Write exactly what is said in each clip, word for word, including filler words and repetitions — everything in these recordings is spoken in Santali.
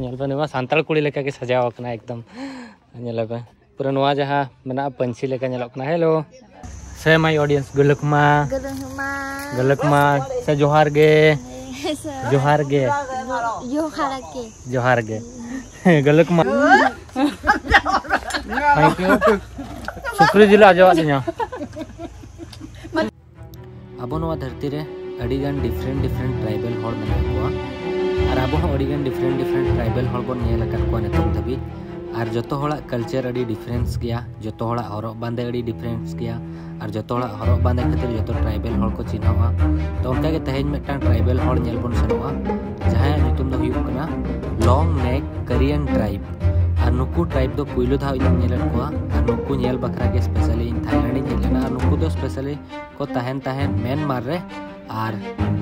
ᱧᱮᱞ ᱯᱮ, ᱱᱩᱭ ᱢᱟ ᱥᱟᱱᱛᱟᱲ ᱠᱩᱲᱤ ᱞᱮᱠᱟ ᱜᱮ ᱥᱟᱡᱟᱣ ᱟᱠᱟᱱᱟ ᱮᱠᱫᱚᱢ᱾ ᱧᱮᱞ ᱯᱮ, ᱯᱩᱨᱟᱹ ᱱᱚᱣᱟ ᱡᱟᱦᱟᱸ ᱢᱮᱱᱟᱜᱼᱟ, ᱯᱟᱹᱧᱪᱤ ᱞᱮᱠᱟ ᱧᱮᱞᱚᱜ ᱠᱟᱱᱟ᱾ Hello, say my audience, ᱜᱟᱹᱞᱟᱹᱠ ᱢᱟ᱾ ᱜᱟᱹᱞᱟᱹᱠ ᱢᱟ᱾ ᱜᱟᱹᱞᱟᱹᱠ ᱢᱟ᱾ ᱥᱮ ᱡᱚᱦᱟᱨ ᱜᱮ᱾ ᱦᱮᱸ, ᱥᱮ ᱡᱚᱦᱟᱨ ᱜᱮ᱾ ᱡᱚᱦᱟᱨ ᱜᱮ᱾ ᱡᱚᱦᱟᱨ ᱜᱮ᱾ ᱜᱟᱹᱞᱟᱹᱠ ᱢᱟ᱾ Thank you. ᱥᱩᱠᱨᱤ ᱡᱤᱞ ᱟᱡᱚᱣᱟᱜ ᱞᱤᱧᱟ᱾ ᱟᱵᱚ ᱱᱚᱣᱟ ᱫᱷᱟᱹᱨᱛᱤ ᱨᱮ ᱟᱹᱰᱤ ᱜᱟᱱ different different tribal ᱦᱚᱲ ᱢᱮᱱᱟᱜ ᱠᱚᱣᱟ, ᱟᱨ ᱟᱵᱚ ᱦᱚᱸ ᱟᱹᱰᱤ ᱜᱟᱱ different different tribal ᱦᱚᱲ ᱵᱚᱱ ᱧᱮᱞ ᱟᱠᱟᱫ ᱠᱚᱣᱟ ᱱᱤᱛᱚᱜ ᱫᱷᱟᱹᱵᱤᱡ᱾ ᱟᱨ ᱡᱚᱛᱚ ᱦᱚᱲᱟᱜ culture ᱟᱹᱰᱤ difference ᱜᱮᱭᱟ, ᱡᱚᱛᱚ ᱦᱚᱲᱟᱜ ᱦᱚᱨᱚᱜ ᱵᱟᱸᱫᱮ ᱟᱹᱰᱤ difference ᱜᱮᱭᱟ, ᱟᱨ ᱡᱚᱛᱚ ᱦᱚᱲᱟᱜ ᱦᱚᱨᱚᱜ ᱵᱟᱸᱫᱮ ᱠᱷᱟᱹᱛᱤᱨ ᱡᱚᱛᱚ tribal ᱦᱚᱲ ᱠᱚ ᱪᱤᱱᱦᱟᱹᱣᱟ᱾ ᱛᱚ ᱚᱱᱠᱟ ᱜᱮ ᱛᱮᱦᱮᱧ ᱢᱤᱫᱴᱟᱝ tribal ᱦᱚᱲ ᱧᱮᱞ ᱵᱚᱱ ᱥᱮᱱᱚᱜᱼᱟ, ᱡᱟᱦᱟᱸᱭᱟᱜ ᱧᱩᱛᱩᱢ ᱫᱚ ᱦᱩᱭᱩᱜ ᱠᱟᱱᱟ Long Neck Karen tribe᱾ ᱟᱨ ᱱᱩᱠᱩ tribe ᱫᱚ ᱯᱩᱭᱞᱩ ᱫᱷᱟᱣ ᱤᱧᱤᱧ ᱧᱮᱞᱮᱫ ᱠᱚᱣᱟ, ᱟᱨ ᱱᱩᱠᱩ ᱧᱮᱞ ᱵᱟᱠᱷᱨᱟ ᱜᱮ specially ᱤᱧ Thailand ᱤᱧ ᱦᱮᱡ ᱞᱮᱱᱟ᱾ ᱟᱨ ᱱᱩᱠᱩ ᱫᱚ specially ᱠᱚ ᱛᱟᱦᱮᱱ ᱛᱟᱦᱮᱸᱫ ᱢᱮᱱᱢᱟᱨ ᱨᱮ, ᱟᱨ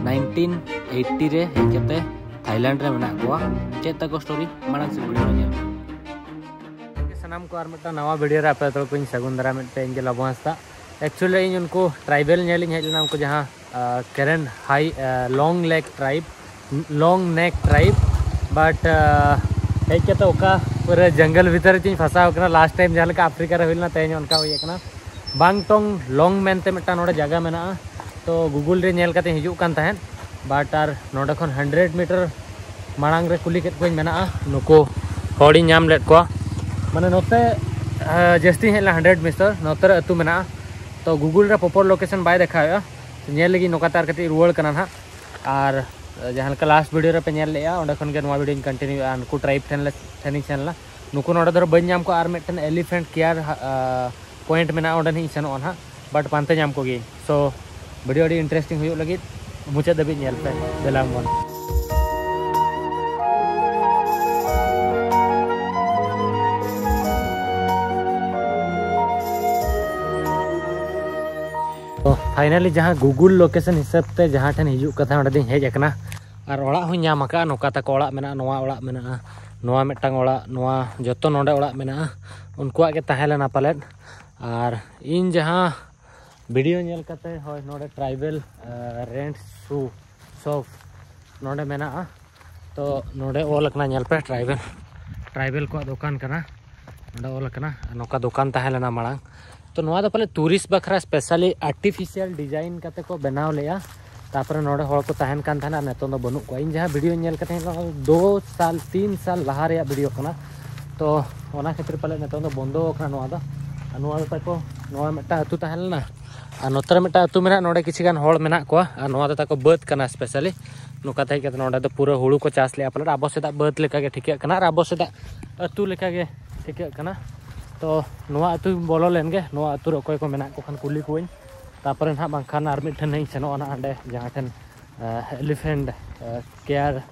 nineteen eighty ᱨᱮ ᱦᱮᱡ ᱠᱟᱛᱮ Thailand ᱨᱮ ᱢᱮᱱᱟᱜ ᱠᱚᱣᱟ᱾ ᱪᱮᱫ ᱛᱟᱠᱚ story, ᱢᱟᱲᱟᱝ ᱥᱮᱫ video ᱧᱮᱞ ᱯᱮ᱾ ᱥᱟᱱᱟᱢ ᱠᱚ ᱟᱨ ᱢᱤᱫᱴᱟᱝ ᱱᱟᱣᱟ video ᱨᱮ ᱟᱯᱮ ᱡᱚᱛᱚ ᱠᱚᱧ ᱥᱟᱹᱜᱩᱱ ᱫᱟᱨᱟᱢᱮᱫ ᱯᱮ, ᱤᱧ ᱜᱮ ᱞᱟᱵᱚ ᱦᱟᱸᱥᱫᱟ᱾ Actually ᱤᱧ ᱩᱱᱠᱩ tribal ᱧᱮᱞ ᱤᱧ ᱦᱮᱡ ᱞᱮᱱᱟ, ᱩᱱᱠᱩ ᱡᱟᱦᱟᱸ, ᱟᱸ, Karen High, ᱟᱸ, Long Neck tribe, Long Neck tribe, but, ᱟᱸ, ᱦᱮᱡ ᱠᱟᱛᱮ ᱚᱠᱟ ᱯᱩᱨᱟᱹ ᱡᱚᱝᱜᱚᱞ ᱵᱷᱤᱛᱟᱹᱨ ᱨᱮᱪᱚᱧ ᱯᱷᱟᱸᱥᱟᱣ ᱠᱟᱱᱟ᱾ Last time ᱡᱟᱦᱟᱸ ᱞᱮᱠᱟ ᱟᱯᱷᱨᱤᱠᱟ ᱨᱮ ᱦᱩᱭ ᱞᱮᱱᱟ, ᱛᱮᱦᱮᱧ ᱚᱱᱠᱟ ᱦᱩᱭ ᱟᱠᱟᱱᱟ᱾ ᱵᱟᱝᱴᱚᱝ ᱞᱚᱝ ᱢᱮᱱᱛᱮ ᱢᱤᱫᱴᱟᱝ ᱱᱚᱰᱮ ᱡᱟᱭᱜᱟ ᱢᱮᱱᱟᱜᱼᱟ, ᱛᱚ Google ᱨᱮ ᱧᱮᱞ ᱠᱟᱛᱮ ᱦᱤᱡᱩᱜ ᱠᱟᱱ ᱛᱟᱦᱮᱸᱫ, but ᱟᱨ ᱱᱚᱰᱮ ᱠᱷᱚᱱ hundred meter ᱢᱟᱲᱟᱝ ᱨᱮ ᱠᱩᱞᱤ ᱠᱮᱫ ᱠᱚᱣᱟᱧ, ᱢᱮᱱᱟᱜᱼᱟ ᱱᱩᱠᱩ ᱦᱚᱲᱤᱧ ᱧᱟᱢ ᱞᱮᱫ ᱠᱚᱣᱟ᱾ ᱢᱟᱱᱮ ᱱᱚᱛᱮ, ᱟᱸ, ᱡᱟᱹᱥᱛᱤᱧ ᱦᱮᱡ ᱞᱮᱱᱟ, hundred meter ᱱᱚᱛᱮ ᱨᱮ ᱟᱹᱛᱩ ᱢᱮᱱᱟᱜᱼᱟ᱾ ᱛᱚ Google ᱨᱮ proper location ᱵᱟᱭ ᱫᱮᱠᱷᱟᱣᱮᱫᱼᱟ, ᱛᱚ ᱧᱮᱞ ᱞᱟᱹᱜᱤᱫ ᱱᱚᱝᱠᱟᱛᱮ ᱟᱨ ᱠᱟᱹᱴᱤᱡ ᱨᱩᱣᱟᱹᱲ ᱠᱟᱱᱟ ᱱᱟᱦᱟᱜ᱾ ᱟᱨ ᱡᱟᱦᱟᱸ ᱞᱮᱠᱟ last video ᱨᱮᱯᱮ ᱧᱮᱞ ᱞᱮᱫᱼᱟ, ᱚᱸᱰᱮ ᱠᱷᱚᱱ ᱜᱮ ᱱᱚᱣᱟ video ᱧ continue ᱮᱫᱼᱟ᱾ ᱱᱩᱠᱩ tribe ᱴᱷᱮᱱ ᱞᱮ, ᱴᱷᱮᱱᱤᱧ ᱥᱮᱱ ᱞᱮᱱᱟ᱾ ᱱᱩᱠᱩ ᱱᱚᱰᱮ ᱫᱷᱚᱨᱚ ᱵᱟᱹᱧ ᱧᱟᱢ ᱠᱚᱣᱟ, ᱟᱨ ᱢᱤᱫᱴᱮᱱ elephant care, ᱟᱸ, point ᱢᱮᱱᱟᱜᱼᱟ, ᱚᱸᱰᱮ ᱱᱟᱦᱟᱜ ᱤᱧ ᱥᱮᱱᱚᱜᱼᱟ ᱱᱟᱦᱟᱜ, but ᱯᱟᱱᱛᱮ ᱧᱟᱢ ᱠᱚᱜᱮᱭᱟᱹᱧ᱾ So video ᱟᱹᱰᱤ interesting ᱦᱩᱭᱩᱜ ᱞᱟᱹᱜᱤᱫ, ᱢᱩᱪᱟᱹᱫ ᱫᱷᱟᱹᱵᱤᱡ ᱧᱮᱞ ᱯᱮ᱾ ᱫᱮᱞᱟ ᱵᱚᱱ᱾ ᱛᱚ finally ᱡᱟᱦᱟᱸ Google location ᱦᱤᱥᱟᱹᱵ ᱛᱮ ᱡᱟᱦᱟᱸ ᱴᱷᱮᱱ ᱦᱤᱡᱩᱜ ᱠᱟᱛᱷᱟ, ᱚᱸᱰᱮ ᱫᱚᱧ ᱦᱮᱡ ᱟᱠᱟᱱᱟ᱾ ᱟᱨ ᱚᱲᱟᱜ ᱦᱚᱸᱧ ᱧᱟᱢ ᱟᱠᱟᱫᱼᱟ, ᱱᱚᱝᱠᱟ ᱛᱟᱠᱚ ᱚᱲᱟᱜ ᱢᱮᱱᱟᱜᱼᱟ, ᱱᱚᱣᱟ ᱚᱲᱟᱜ ᱢᱮᱱᱟᱜᱼᱟ, ᱱᱚᱣᱟ ᱢᱤᱫᱴᱟᱝ ᱚᱲᱟᱜ, ᱱᱚᱣᱟ ᱡᱚᱛᱚ ᱱᱚᱰᱮ ᱚᱲᱟᱜ ᱢᱮᱱᱟᱜᱼᱟ, ᱩᱱᱠᱩᱣᱟᱜ ᱜᱮ ᱛᱟᱦᱮᱸ ᱞᱮᱱᱟ ᱯᱟᱞᱮᱫ᱾ ᱟᱨ ᱤᱧ ᱡᱟᱦᱟᱸ video ᱧᱮᱞ ᱠᱟᱛᱮ, ᱦᱳᱭ, ᱱᱚᱰᱮ tribal, ᱟᱸ, rent shoe shop ᱱᱚᱰᱮ ᱢᱮᱱᱟᱜᱼᱟ᱾ ᱛᱚ ᱱᱚᱰᱮ ᱚᱞ ᱟᱠᱟᱱᱟ, ᱧᱮᱞ ᱯᱮ, ᱴᱨᱟᱭᱵᱮᱞ, ᱴᱨᱟᱭᱵᱮᱞ ᱠᱚᱣᱟᱜ ᱫᱚᱠᱟᱱ ᱠᱟᱱᱟ᱾ ᱱᱚᱰᱮ ᱚᱞ ᱟᱠᱟᱱᱟ, ᱟᱨ ᱱᱚᱝᱠᱟ ᱫᱚᱠᱟᱱ ᱛᱟᱦᱮᱸ ᱞᱮᱱᱟ ᱢᱟᱲᱟᱝ᱾ ᱛᱚ ᱱᱚᱣᱟ ᱫᱚ ᱯᱟᱞᱮ ᱴᱩᱨᱤᱥᱴ ᱵᱟᱠᱷᱨᱟ ᱥᱯᱮᱥᱟᱞᱤ ᱟᱨᱴᱤᱯᱷᱤᱥᱤᱭᱟᱞ ᱰᱤᱡᱟᱭᱤᱱ ᱠᱟᱛᱮ ᱠᱚ ᱵᱮᱱᱟᱣ ᱞᱮᱫᱼᱟ᱾ ᱛᱟᱨᱯᱚᱨᱮ ᱱᱚᱰᱮ ᱦᱚᱲ ᱠᱚ ᱛᱟᱦᱮᱱ ᱠᱟᱱ ᱛᱟᱦᱮᱱᱟ, ᱟᱨ ᱱᱤᱛᱚᱝ ᱫᱚ ᱵᱟᱹᱱᱩᱜ ᱠᱚᱣᱟ᱾ ᱤᱧ ᱡᱟᱦᱟᱸ ᱵᱷᱤᱰᱤᱭᱳᱧ ᱧᱮᱞ ᱠᱟᱛᱮ ᱫᱚ ᱫᱩ ᱥᱟᱞ, ᱛᱤᱱ ᱥᱟᱞ ᱞᱟᱦᱟ ᱨᱮᱭᱟᱜ ᱵᱷᱤᱰᱤᱭᱳ ᱠᱟᱱᱟ᱾ ᱛᱚ ᱚᱱᱟ ᱠᱷᱟᱹᱛᱤᱨ ᱯᱟᱞᱮ ᱱᱤᱛᱚᱝ ᱫᱚ ᱵᱚᱱᱫᱚ ᱟᱠᱟᱱᱟ ᱱᱚᱣᱟ ᱫᱚ᱾ ᱟᱨ ᱱᱚᱣᱟ ᱫᱚ ᱛᱟᱠᱚ, ᱱᱚᱣᱟ ᱢᱤᱫᱴᱟᱝ ᱟᱹᱛᱩ ᱛᱟᱦᱮᱸ ᱞᱮᱱᱟ, ᱟᱨ ᱱᱚᱛᱮ ᱨᱮ ᱢᱤᱫᱴᱟᱝ ᱟᱹᱛᱩ ᱢᱮᱱᱟᱜᱼᱟ, ᱱᱚᱰᱮ ᱠᱤᱪᱷᱩ ᱜᱟᱱ ᱦᱚᱲ ᱢᱮᱱᱟᱜ ᱠᱚᱣᱟ, ᱟᱨ ᱱᱚᱣᱟ ᱫᱚ ᱛᱟᱠᱚ ᱵᱟᱹᱫᱽ ᱠᱟᱱᱟ ᱥᱯᱮᱥᱟᱞᱤ᱾ ᱱᱚᱝᱠᱟ ᱛᱟᱦᱮᱸ ᱠᱟᱛᱮ ᱱᱚᱰᱮ ᱫᱚ ᱯᱩᱨᱟᱹ ᱦᱩᱲᱩ ᱠᱚ ᱪᱟᱥ ᱞᱮᱜᱼᱟ, ᱯᱟᱞᱮ ᱟᱵᱚ ᱥᱮᱫᱟᱜ ᱵᱟᱹᱫᱽ ᱞᱮᱠᱟᱜᱮ ᱴᱷᱤᱠᱟᱹᱜ ᱠᱟᱱᱟ ᱟᱨ ᱟᱵᱚ ᱥᱮᱫᱟᱜ ᱟᱹᱛᱩ ᱞᱮᱠᱟᱜᱮ ᱴᱷᱤᱠᱟᱹᱜ ᱠᱟᱱᱟ᱾ ᱛᱚ ᱱᱚᱣᱟ ᱟᱹᱛᱩᱧ ᱵᱚᱞᱚ ᱞᱮᱱ ᱜᱮ, ᱱᱚᱣᱟ ᱟᱹᱛᱩ ᱨᱮ ᱚᱠᱚᱭ ᱠᱚ ᱢᱮᱱᱟᱜ ᱠᱚ ᱠᱷᱟᱱ ᱠᱩᱞᱤ ᱠᱚᱣᱟᱹᱧ, ᱛᱟᱨᱯᱚᱨᱮ ᱱᱟᱦᱟᱜ ᱵᱟᱝᱠᱷᱟᱱ ᱟᱨ ᱢᱤᱫ ᱴᱷᱮᱱ ᱤᱧ ᱥᱮᱱᱚᱜᱼᱟ ᱱᱟᱦᱟᱜ, ᱚᱸᱰᱮ ᱡᱟᱦᱟᱸ ᱴᱷᱮᱱ ᱮᱞᱤᱯᱷᱮᱱᱴ ᱠᱮᱭᱟᱨ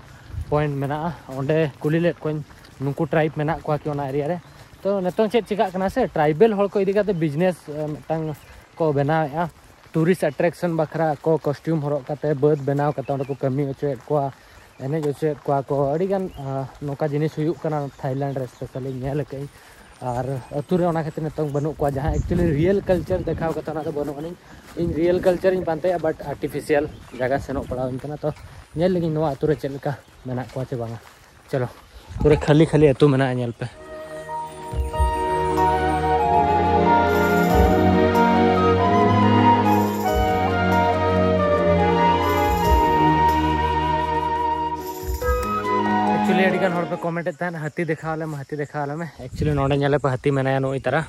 ᱯᱚᱭᱮᱱᱴ ᱢᱮᱱᱟᱜᱼᱟ, ᱚᱸᱰᱮ ᱠᱩᱞᱤ ᱞᱮᱫ ᱠᱚᱣᱟᱧ ᱱᱩᱠᱩ ᱴᱨᱟᱭᱤᱵᱽ ᱢᱮᱱᱟᱜ ᱠᱚᱣᱟ ᱠᱤ ᱚᱱᱟ ᱮᱨᱤᱭᱟ ᱨᱮ᱾ ᱛᱚ ᱱᱤᱛᱚᱝ ᱪᱮᱫ ᱪᱤᱠᱟᱹᱜ ᱠᱟᱱᱟ ᱥᱮ, ᱴᱨᱟᱭᱵᱮᱞ ᱦᱚᱲ ᱠᱚ ᱤᱫᱤ ᱠᱟᱛᱮ ᱵᱤᱡᱽᱱᱮᱥ ᱢᱤᱫᱴᱟᱝ ᱠᱚ ᱵᱮᱱᱟᱣᱮᱫᱼᱟ, ᱴᱩᱨᱤᱥᱴ ᱟᱴᱨᱮᱠᱥᱚᱱ ᱵᱟᱠᱷᱨᱟ ᱠᱚ ᱠᱚᱥᱴᱤᱭᱩᱢ ᱦᱚᱨᱚᱜ ᱠᱟᱛᱮ ᱵᱟᱹᱫᱽ ᱵᱮᱱᱟᱣ ᱠᱟᱛᱮ ᱚᱸᱰᱮ ᱠᱚ ᱠᱟᱹᱢᱤ ᱦᱚᱪᱚᱭᱮᱫ ᱠᱚᱣᱟ, ᱮᱱᱮᱡ ᱦᱚᱪᱚᱭᱮᱫ ᱠᱚᱣᱟ ᱠᱚ᱾ ᱟᱹᱰᱤᱜᱟᱱ ᱱᱚᱝᱠᱟ ᱡᱤᱱᱤᱥ ᱦᱩᱭᱩᱜ ᱠᱟᱱᱟ ᱛᱷᱟᱭᱞᱮᱱᱰ ᱨᱮ ᱥᱯᱮᱥᱟᱞᱤ ᱧᱮᱞ ᱟᱠᱟᱫᱟᱹᱧ᱾ ᱟᱨ ᱟᱹᱛᱩ ᱨᱮ ᱚᱱᱟ ᱠᱷᱟᱹᱛᱤᱨ ᱱᱤᱛᱚᱝ ᱵᱟᱹᱱᱩᱜ ᱠᱚᱣᱟ, ᱡᱟᱦᱟᱸ ᱮᱠᱪᱩᱭᱮᱞᱤ ᱨᱤᱭᱮᱞ ᱠᱟᱞᱪᱟᱨ ᱫᱮᱠᱷᱟᱣ ᱠᱟᱛᱮ ᱚᱱᱟ ᱫᱚ ᱵᱟᱹᱱᱩᱜ ᱟᱹᱱᱤᱡ᱾ ᱤᱧ ᱨᱤᱭᱮᱞ ᱠᱟᱞᱪᱟᱨ ᱤᱧ ᱯᱟᱱᱛᱮᱭᱟ, ᱵᱟᱴ ᱟᱨᱴᱤᱯᱷᱤᱥᱤᱭᱟᱞ ᱡᱟᱭᱜᱟ ᱥᱮᱱᱚᱜ ᱯᱟᱲᱟᱣ ᱤᱧ ᱠᱟᱱᱟ᱾ ᱛᱚ ᱧᱮᱞ ᱞᱟᱹᱜᱤᱧ ᱱᱚᱣᱟ ᱟᱹᱛᱩ ᱨᱮ ᱪᱮᱫ ᱞᱮᱠᱟ ᱢᱮᱱᱟᱜ ᱠᱚᱣᱟ ᱪᱮ ᱵᱟᱝᱟ᱾ ᱪᱚᱞᱚ, ᱯᱩᱨᱟᱹ ᱠᱷᱟᱹᱞᱤ ᱠᱷᱟᱹᱞᱤ ᱟᱹᱛᱩ ᱢᱮᱱᱟᱜᱼᱟ, ᱧᱮᱞ ᱯᱮ᱾ ᱮᱠᱪᱩᱭᱮᱞᱤ ᱟᱹᱰᱤ ᱜᱟᱱ ᱦᱚᱲ ᱯᱮ ᱠᱚᱢᱮᱱᱴ ᱮᱫ ᱛᱟᱦᱮᱸᱫ, "ᱦᱟᱹᱛᱤ ᱫᱮᱠᱷᱟᱣ ᱟᱞᱮ ᱢᱮ, ᱦᱟᱹᱛᱤ ᱫᱮᱠᱷᱟᱣ ᱟᱞᱮ ᱢᱮ᱾" ᱮᱠᱪᱩᱭᱮᱞᱤ ᱱᱚᱰᱮ ᱧᱮᱞ ᱯᱮ, ᱦᱟᱹᱛᱤ ᱢᱮᱱᱟᱭᱟ ᱱᱩᱭ ᱛᱟᱨᱟ,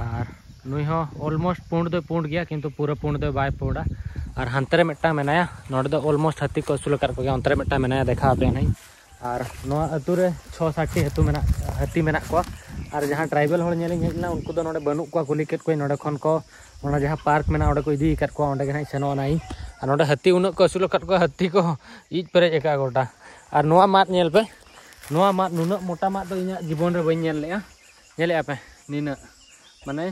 ᱟᱨ ᱱᱩᱭ ᱦᱚᱸ ᱚᱞᱢᱳᱥᱴ ᱯᱩᱸᱰ ᱫᱚᱭ ᱯᱩᱸᱰ ᱜᱮᱭᱟ, ᱠᱤᱱᱛᱩ ᱯᱩᱨᱟᱹ ᱯᱩᱸᱰ ᱫᱚᱭ ᱵᱟᱭ ᱯᱩᱸᱰᱟ᱾ ᱟᱨ ᱦᱟᱱᱛᱮ ᱨᱮ ᱢᱤᱫᱴᱟᱝ ᱢᱮᱱᱟᱭᱟ, ᱱᱚᱰᱮ ᱫᱚ ᱚᱞᱢᱳᱥᱴ ᱦᱟᱹᱛᱤ ᱠᱚ ᱟᱹᱥᱩᱞ ᱟᱠᱟᱫ ᱠᱚᱜᱮᱭᱟ᱾ ᱚᱱᱛᱮ ᱨᱮ ᱢᱤᱫᱴᱟᱝ ᱢᱮᱱᱟᱭᱟ, ᱫᱮᱠᱷᱟᱣ ᱟᱯᱮᱭᱟ ᱱᱟᱦᱟᱜ᱾ ᱟᱨ ᱱᱚᱣᱟ ᱟᱹᱛᱩ ᱨᱮ ᱪᱷᱚ ᱥᱟᱛᱴᱤ ᱦᱟᱹᱛᱤ ᱢᱮᱱᱟᱜ, ᱦᱟᱹᱛᱤ ᱢᱮᱱᱟᱜ ᱠᱚᱣᱟ᱾ ᱟᱨ ᱡᱟᱦᱟᱸ ᱴᱨᱟᱭᱵᱮᱞ ᱦᱚᱲ ᱧᱮᱞᱤᱧ ᱦᱮᱡ ᱞᱮᱱᱟ, ᱩᱱᱠᱩ ᱫᱚ ᱱᱚᱰᱮ ᱵᱟᱹᱱᱩᱜ ᱠᱚᱣᱟ, ᱠᱩᱞᱤ ᱠᱮᱫ ᱠᱚᱣᱟᱧ ᱱᱚᱰᱮ ᱠᱷᱚᱱ ᱠᱚ, ᱚᱱᱟ ᱡᱟᱦᱟᱸ ᱯᱟᱨᱠ ᱢᱮᱱᱟᱜᱼᱟ ᱚᱸᱰᱮ ᱠᱚ ᱤᱫᱤ ᱟᱠᱟᱫ ᱠᱚᱣᱟ, ᱚᱸᱰᱮ ᱜᱮ ᱱᱟᱦᱟᱜ ᱤᱧ ᱥᱮᱱᱚᱜᱼᱟ ᱱᱟᱦᱟᱜ ᱤᱧ᱾ ᱟᱨ ᱱᱚᱰᱮ ᱦᱟᱹᱛᱤ ᱩᱱᱟᱹᱜ ᱠᱚ ᱟᱹᱥᱩᱞ ᱟᱠᱟᱫ ᱠᱚᱣᱟ, ᱦᱟᱹᱛᱤ ᱠᱚ ᱤᱡ ᱯᱮᱨᱮᱡ ᱟᱠᱟᱫ ᱜᱚᱴᱟ᱾ ᱟᱨ ᱱᱚᱣᱟ ᱢᱟᱫ ᱧᱮᱞ ᱯᱮ, ᱱᱚᱣᱟ ᱢᱟᱫ, ᱱᱩᱱᱟᱹᱜ ᱢᱚᱴᱟ ᱢᱟᱫ ᱫᱚ ᱤᱧᱟᱹᱜ ᱡᱤᱵᱚᱱ ᱨᱮ ᱵᱟᱹᱧ ᱧᱮᱞ ᱞᱮᱜᱼᱟ᱾ ᱧᱮᱞᱮᱜᱼᱟ ᱯᱮ ᱱᱤᱱᱟᱹᱜ, ᱢᱟᱱᱮ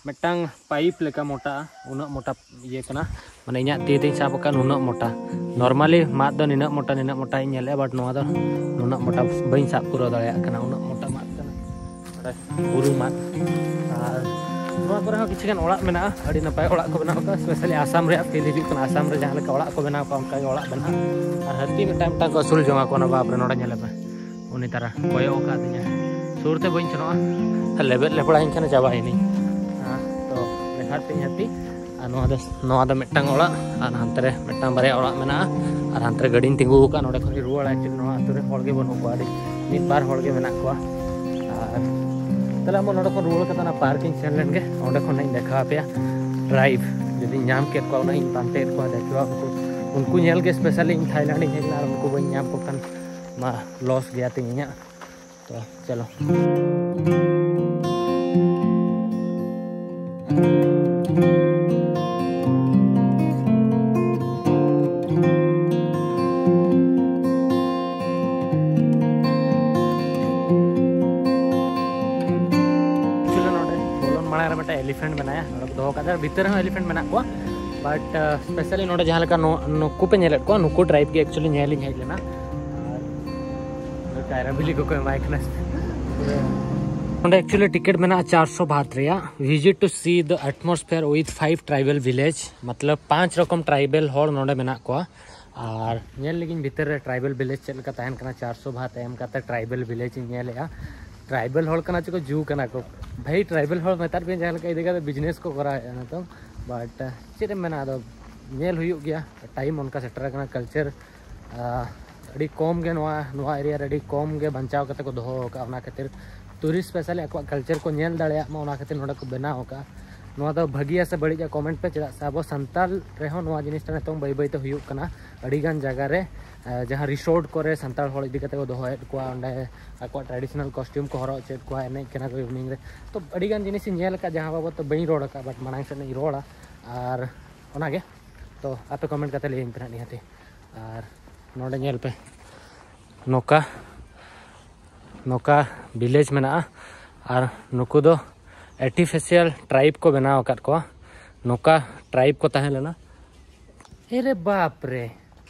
ᱢᱤᱫᱴᱟᱝ ᱯᱟᱭᱤᱯ ᱞᱮᱠᱟ ᱢᱚᱴᱟᱜᱼᱟ, ᱩᱱᱟᱹᱜ ᱢᱚᱴᱟ ᱤᱭᱟᱹ ᱠᱟᱱᱟ᱾ ᱢᱟᱱᱮ ᱤᱧᱟᱹᱜ ᱛᱤ ᱛᱤᱧ ᱥᱟᱵ ᱟᱠᱟᱫ ᱱᱩᱱᱟᱹᱜ ᱢᱚᱴᱟ᱾ ᱱᱚᱨᱢᱟᱞᱤ ᱢᱟᱫ ᱫᱚ ᱱᱤᱱᱟᱹᱜ ᱢᱚᱴᱟ, ᱱᱤᱱᱟᱹᱜ ᱢᱚᱴᱟ ᱤᱧ ᱧᱮᱞᱮᱜᱼᱟ, ᱵᱟᱴ ᱱᱚᱣᱟ ᱫᱚ ᱱᱩᱱᱟᱹᱜ ᱢᱚᱴᱟ ᱵᱟᱹᱧ ᱥᱟᱵ ᱯᱩᱨᱟᱹᱣ ᱫᱟᱲᱮᱭᱟᱜ ᱠᱟᱱᱟ, ᱩᱱᱟᱹᱜ ᱢᱚᱴᱟ ᱢᱟᱫ ᱠᱟᱱᱟ᱾ ᱱᱚᱰᱮ ᱵᱩᱨᱩ ᱢᱟᱫ᱾ ᱟᱨ ᱱᱚᱣᱟ ᱠᱚᱨᱮ ᱦᱚᱸ ᱠᱤᱪᱷᱩ ᱜᱟᱱ ᱚᱲᱟᱜ ᱢᱮᱱᱟᱜᱼᱟ, ᱟᱹᱰᱤ ᱱᱟᱯᱟᱭ ᱚᱲᱟᱜ ᱠᱚ ᱵᱮᱱᱟᱣ ᱠᱟᱜᱼᱟ᱾ ᱥᱯᱮᱥᱟᱞᱤ ᱟᱥᱟᱢ ᱨᱮᱭᱟᱜ ᱯᱷᱤᱞ ᱦᱤᱡᱩᱜ ᱠᱟᱱᱟ, ᱟᱥᱟᱢ ᱨᱮ ᱡᱟᱦᱟᱸ ᱞᱮᱠᱟ ᱚᱲᱟᱜ ᱠᱚ ᱵᱮᱱᱟᱣ ᱠᱟᱜᱼᱟ ᱚᱱᱠᱟ ᱜᱮ ᱚᱲᱟᱜ ᱵᱮᱱᱟᱜᱼᱟ᱾ ᱟᱨ ᱦᱟᱹᱛᱤ ᱢᱤᱫᱴᱟᱝ ᱢᱤᱫᱴᱟᱝ ᱠᱚ ᱟᱹᱥᱩᱞ ᱡᱚᱝᱟ ᱠᱚ ᱚᱱᱟ ᱵᱟᱯ ᱨᱮ, ᱱᱚᱰᱮ ᱧᱮᱞ ᱯᱮ ᱩᱱᱤ ᱛᱟᱨᱟ ᱠᱚᱭᱚᱜ ᱟᱠᱟᱫᱤᱧᱟ, ᱥᱩᱨ ᱛᱮ ᱵᱟᱹᱧ ᱥᱮᱱᱚᱜᱼᱟ, ᱞᱮᱵᱮᱫ ᱞᱮᱯᱲᱟᱧ ᱠᱷᱟᱱ ᱪᱟᱵᱟᱭᱮᱱᱟᱹᱧ᱾ ᱦᱮᱸ, ᱛᱚ ᱞᱮᱠᱷᱟᱨ ᱛᱤᱧ ᱦᱟᱹᱛᱤ᱾ ᱟᱨ ᱱᱚᱣᱟ ᱫᱚ, ᱱᱚᱣᱟ ᱫᱚ ᱢᱤᱫᱴᱟᱝ ᱚᱲᱟᱜ, ᱟᱨ ᱦᱟᱱᱛᱮ ᱨᱮ ᱢᱤᱫᱴᱟᱝ ᱵᱟᱨᱭᱟ ᱚᱲᱟᱜ ᱢᱮᱱᱟᱜᱼᱟ᱾ ᱟᱨ ᱦᱟᱱᱛᱮ ᱨᱮ ᱜᱟᱹᱰᱤᱧ ᱛᱤᱸᱜᱩ ᱟᱠᱟᱫᱼᱟ, ᱱᱚᱰᱮ ᱠᱷᱚᱱᱤᱧ ᱨᱩᱣᱟᱹᱲᱟ᱾ Actually ᱱᱚᱣᱟ ᱟᱹᱛᱩ ᱨᱮ ᱦᱚᱲ ᱜᱮ ᱵᱟᱹᱱᱩᱜ ᱠᱚᱣᱟ, ᱟᱹᱰᱤ ᱢᱤᱫ ᱵᱟᱨ ᱦᱚᱲ ᱜᱮ ᱢᱮᱱᱟᱜ ᱠᱚᱣᱟ᱾ ᱟᱨ ᱛᱟᱦᱞᱮ ᱟᱵᱚ ᱱᱚᱰᱮ ᱠᱷᱚᱱ ᱨᱩᱣᱟᱹᱲ ᱠᱟᱛᱮ ᱚᱱᱟ ᱯᱟᱨᱠ ᱤᱧ ᱥᱮᱱ ᱞᱮᱱ ᱜᱮ, ᱚᱸᱰᱮ ᱠᱷᱚᱱ ᱤᱧ ᱫᱮᱠᱷᱟᱣ ᱟᱯᱮᱭᱟ ᱴᱨᱟᱭᱤᱵᱽ᱾ ᱡᱩᱫᱤᱧ ᱧᱟᱢ ᱠᱮᱫ ᱠᱚᱣᱟ, ᱩᱱᱟᱹᱜ ᱤᱧ ᱯᱟᱱᱛᱮᱭᱮᱫ ᱠᱚᱣᱟ, ᱫᱮᱠᱷᱟᱣᱟ ᱩᱱᱠᱩ, ᱩᱱᱠᱩ ᱧᱮᱞ ᱜᱮ ᱥᱯᱮᱥᱟᱞᱤ ᱤᱧ ᱛᱷᱟᱭᱞᱮᱱᱰ ᱤᱧ ᱦᱮᱡ ᱞᱮᱱᱟ, ᱟᱨ ᱩᱱᱠᱩ ᱵᱟᱹᱧ ᱧᱟᱢ ᱠᱚ ᱠᱷᱟᱱ ᱢᱟ ᱞᱚᱥ ᱜᱮᱭᱟ ᱛᱤᱧ ᱤᱧᱟᱹᱜ᱾ ᱛᱚ ᱪᱚᱞᱚ᱾ Actually ᱱᱚᱰᱮ ᱵᱚᱞᱚᱱ ᱢᱟᱲᱟᱝ ᱨᱮ ᱢᱤᱫᱴᱮᱱ ᱮᱞᱤᱯᱷᱮᱱᱴ ᱢᱮᱱᱟᱭᱟ, ᱱᱚᱰᱮ ᱠᱚ ᱫᱚᱦᱚ ᱠᱟᱫᱮᱭᱟ, ᱵᱷᱤᱛᱟᱹᱨ ᱨᱮᱦᱚᱸ ᱮᱞᱤᱯᱷᱮᱱᱴ ᱢᱮᱱᱟᱜ ᱠᱚᱣᱟ᱾ ᱵᱟᱴ ᱥᱯᱮᱥᱟᱞᱤ ᱱᱚᱰᱮ ᱡᱟᱦᱟᱸ ᱞᱮᱠᱟ ᱱᱚ-, ᱱᱩᱠᱩ ᱯᱮ ᱧᱮᱞᱮᱫ ᱠᱚᱣᱟ, ᱱᱩᱠᱩ ᱴᱨᱟᱭᱤᱵᱽ ᱜᱮ ᱮᱠᱪᱩᱭᱮᱞᱤ ᱧᱮᱞᱤᱧ ᱦᱮᱡ ᱞᱮᱱᱟ᱾ ᱟᱨ ᱠᱟᱭᱨᱟ ᱵᱤᱞᱤ ᱠᱚᱠᱚ ᱮᱢᱟᱭ ᱠᱟᱱᱟ᱾ ᱱᱚᱰᱮ ᱮᱠᱪᱩᱭᱮᱞᱤ ᱴᱤᱠᱤᱴ ᱢᱮᱱᱟᱜᱼᱟ ᱪᱟᱨᱥᱚ ᱵᱟᱦᱟᱛ ᱨᱮᱭᱟᱜ, Visit to see the atmosphere with five tribal village, ᱢᱚᱛᱞᱚᱵ ᱯᱟᱸᱪ ᱨᱚᱠᱚᱢ ᱴᱨᱟᱭᱵᱮᱞ ᱦᱚᱲ ᱱᱚᱰᱮ ᱢᱮᱱᱟᱜ ᱠᱚᱣᱟ᱾ ᱟᱨ ᱧᱮᱞ ᱞᱟᱹᱜᱤᱫ ᱵᱷᱤᱛᱟᱹᱨ ᱨᱮ ᱴᱨᱟᱭᱵᱮᱞ ᱵᱷᱤᱞᱮᱡᱽ ᱪᱮᱫ ᱞᱮᱠᱟ ᱛᱟᱦᱮᱱ ᱠᱟᱱᱟ, ᱪᱟᱨᱥᱚ ᱵᱟᱦᱟᱛ ᱮᱢ ᱠᱟᱛᱮ ᱴᱨᱟᱭᱵᱮᱞ ᱵᱷᱤᱞᱮᱡᱽ ᱤᱧ ᱧᱮᱞᱮᱜᱼᱟ᱾ ᱴᱨᱟᱭᱵᱮᱞ ᱦᱚᱲ ᱠᱟᱱᱟ ᱪᱚᱠᱚ, ᱡᱩ ᱠᱟᱱᱟ ᱠᱚ? ᱵᱷᱟᱹᱭ, ᱴᱨᱟᱭᱵᱮᱞ ᱦᱚᱲ ᱢᱮᱛᱟᱫ ᱯᱮ ᱡᱟᱦᱟᱸ ᱞᱮᱠᱟ ᱤᱫᱤ ᱠᱟᱛᱮ ᱵᱤᱡᱽᱱᱮᱥ ᱠᱚ ᱠᱚᱨᱟᱣᱮᱫᱼᱟ ᱱᱤᱛᱚᱝ᱾ ᱵᱟᱴ ᱪᱮᱫ ᱮᱢ ᱢᱮᱱᱟ, ᱟᱫᱚ ᱧᱮᱞ ᱦᱩᱭᱩᱜ ᱜᱮᱭᱟ, ᱴᱟᱭᱤᱢ ᱚᱱᱠᱟ ᱥᱮᱴᱮᱨ ᱟᱠᱟᱱᱟ᱾ ᱠᱟᱞᱪᱟᱨ ᱟᱹᱰᱤ ᱠᱚᱢ ᱜᱮ ᱱᱚᱣᱟ, ᱱᱚᱣᱟ ᱮᱨᱤᱭᱟ ᱨᱮ ᱟᱹᱰᱤ ᱠᱚᱢ ᱜᱮ ᱵᱟᱧᱪᱟᱣ ᱠᱟᱛᱮ ᱠᱚ ᱫᱚᱦᱚ ᱟᱠᱟᱫᱼᱟ᱾ ᱚᱱᱟ ᱠᱷᱟᱹᱛᱤᱨ ᱴᱩᱨᱤᱥᱴ ᱥᱯᱮᱥᱟᱞᱤ ᱟᱠᱚᱣᱟᱜ ᱠᱟᱞᱪᱟᱨ ᱠᱚ ᱧᱮᱞ ᱫᱟᱲᱮᱭᱟᱜ ᱢᱟ, ᱚᱱᱟ ᱠᱷᱟᱹᱛᱤᱨ ᱱᱚᱰᱮ ᱠᱚ ᱵᱮᱱᱟᱣ ᱟᱠᱟᱫᱼᱟ᱾ ᱱᱚᱣᱟ ᱫᱚ ᱵᱷᱟᱹᱜᱤᱭᱟ ᱥᱮ ᱵᱟᱹᱲᱤᱡᱟ ᱠᱚᱢᱮᱱᱴ ᱯᱮ, ᱪᱮᱫᱟᱜ ᱥᱮ ᱟᱵᱚ ᱥᱟᱱᱛᱟᱲ ᱨᱮᱦᱚᱸ ᱱᱚᱣᱟ ᱡᱤᱱᱤᱥᱴᱟ ᱱᱤᱛᱚᱝ ᱵᱟᱹᱭ ᱵᱟᱹᱭ ᱛᱮ ᱦᱩᱭᱩᱜ ᱠᱟᱱᱟ ᱟᱹᱰᱤ ᱜᱟᱱ ᱡᱟᱭᱜᱟ ᱨᱮ᱾ ᱟᱨ ᱡᱟᱦᱟᱸ ᱨᱤᱥᱳᱨᱴ ᱠᱚᱨᱮ ᱥᱟᱱᱛᱟᱲ ᱦᱚᱲ ᱤᱫᱤ ᱠᱟᱛᱮ ᱠᱚ ᱫᱚᱦᱚᱭᱮᱫ ᱠᱚᱣᱟ, ᱚᱸᱰᱮ ᱟᱠᱚᱣᱟᱜ ᱴᱨᱟᱰᱤᱥᱚᱱᱟᱞ ᱠᱚᱥᱴᱤᱭᱩᱢ ᱠᱚ ᱦᱚᱨᱚᱜ ᱦᱚᱪᱚᱭᱮᱫ ᱠᱚᱣᱟ, ᱮᱱᱮᱡ ᱠᱟᱱᱟ ᱠᱚ ᱤᱵᱷᱤᱱᱤᱝ ᱨᱮ᱾ ᱛᱚ ᱟᱹᱰᱤ ᱜᱟᱱ ᱡᱤᱱᱤᱥ ᱤᱧ ᱧᱮᱞ ᱟᱠᱟᱫ ᱡᱟᱦᱟᱸ ᱵᱟᱵᱚᱫ ᱛᱮ ᱵᱟᱹᱧ ᱨᱚᱲ ᱟᱠᱟᱫ, ᱵᱟᱴ ᱢᱟᱲᱟᱝ ᱥᱮᱫ ᱤᱧ ᱨᱚᱲᱟ᱾ ᱟᱨ ᱚᱱᱟᱜᱮ, ᱛᱚ ᱟᱯᱮ ᱠᱚᱢᱮᱱᱴ ᱠᱟᱛᱮ ᱞᱟᱹᱭᱟᱹᱧ ᱯᱮ ᱱᱟᱦᱟᱜ ᱱᱤᱦᱟᱹᱛᱤ᱾ ᱟᱨ ᱱᱚᱰᱮ ᱧᱮᱞ ᱯᱮ, ᱱᱚᱝᱠᱟ, ᱱᱚᱝᱠᱟ ᱵᱷᱤᱞᱮᱡᱽ ᱢᱮᱱᱟᱜᱼᱟ᱾ ᱟᱨ ᱱᱩᱠᱩ ᱫᱚ ᱟᱨᱴᱤᱯᱷᱤᱥᱤᱭᱟᱞ ᱴᱨᱟᱭᱤᱵᱽ ᱠᱚ ᱵᱮᱱᱟᱣ ᱟᱠᱟᱫ ᱠᱚᱣᱟ, ᱱᱚᱝᱠᱟ ᱴᱨᱟᱭᱤᱵᱽ ᱠᱚ ᱛᱟᱦᱮᱸ ᱞᱮᱱᱟ᱾ ᱮᱨᱮ ᱵᱟᱯ ᱨᱮ,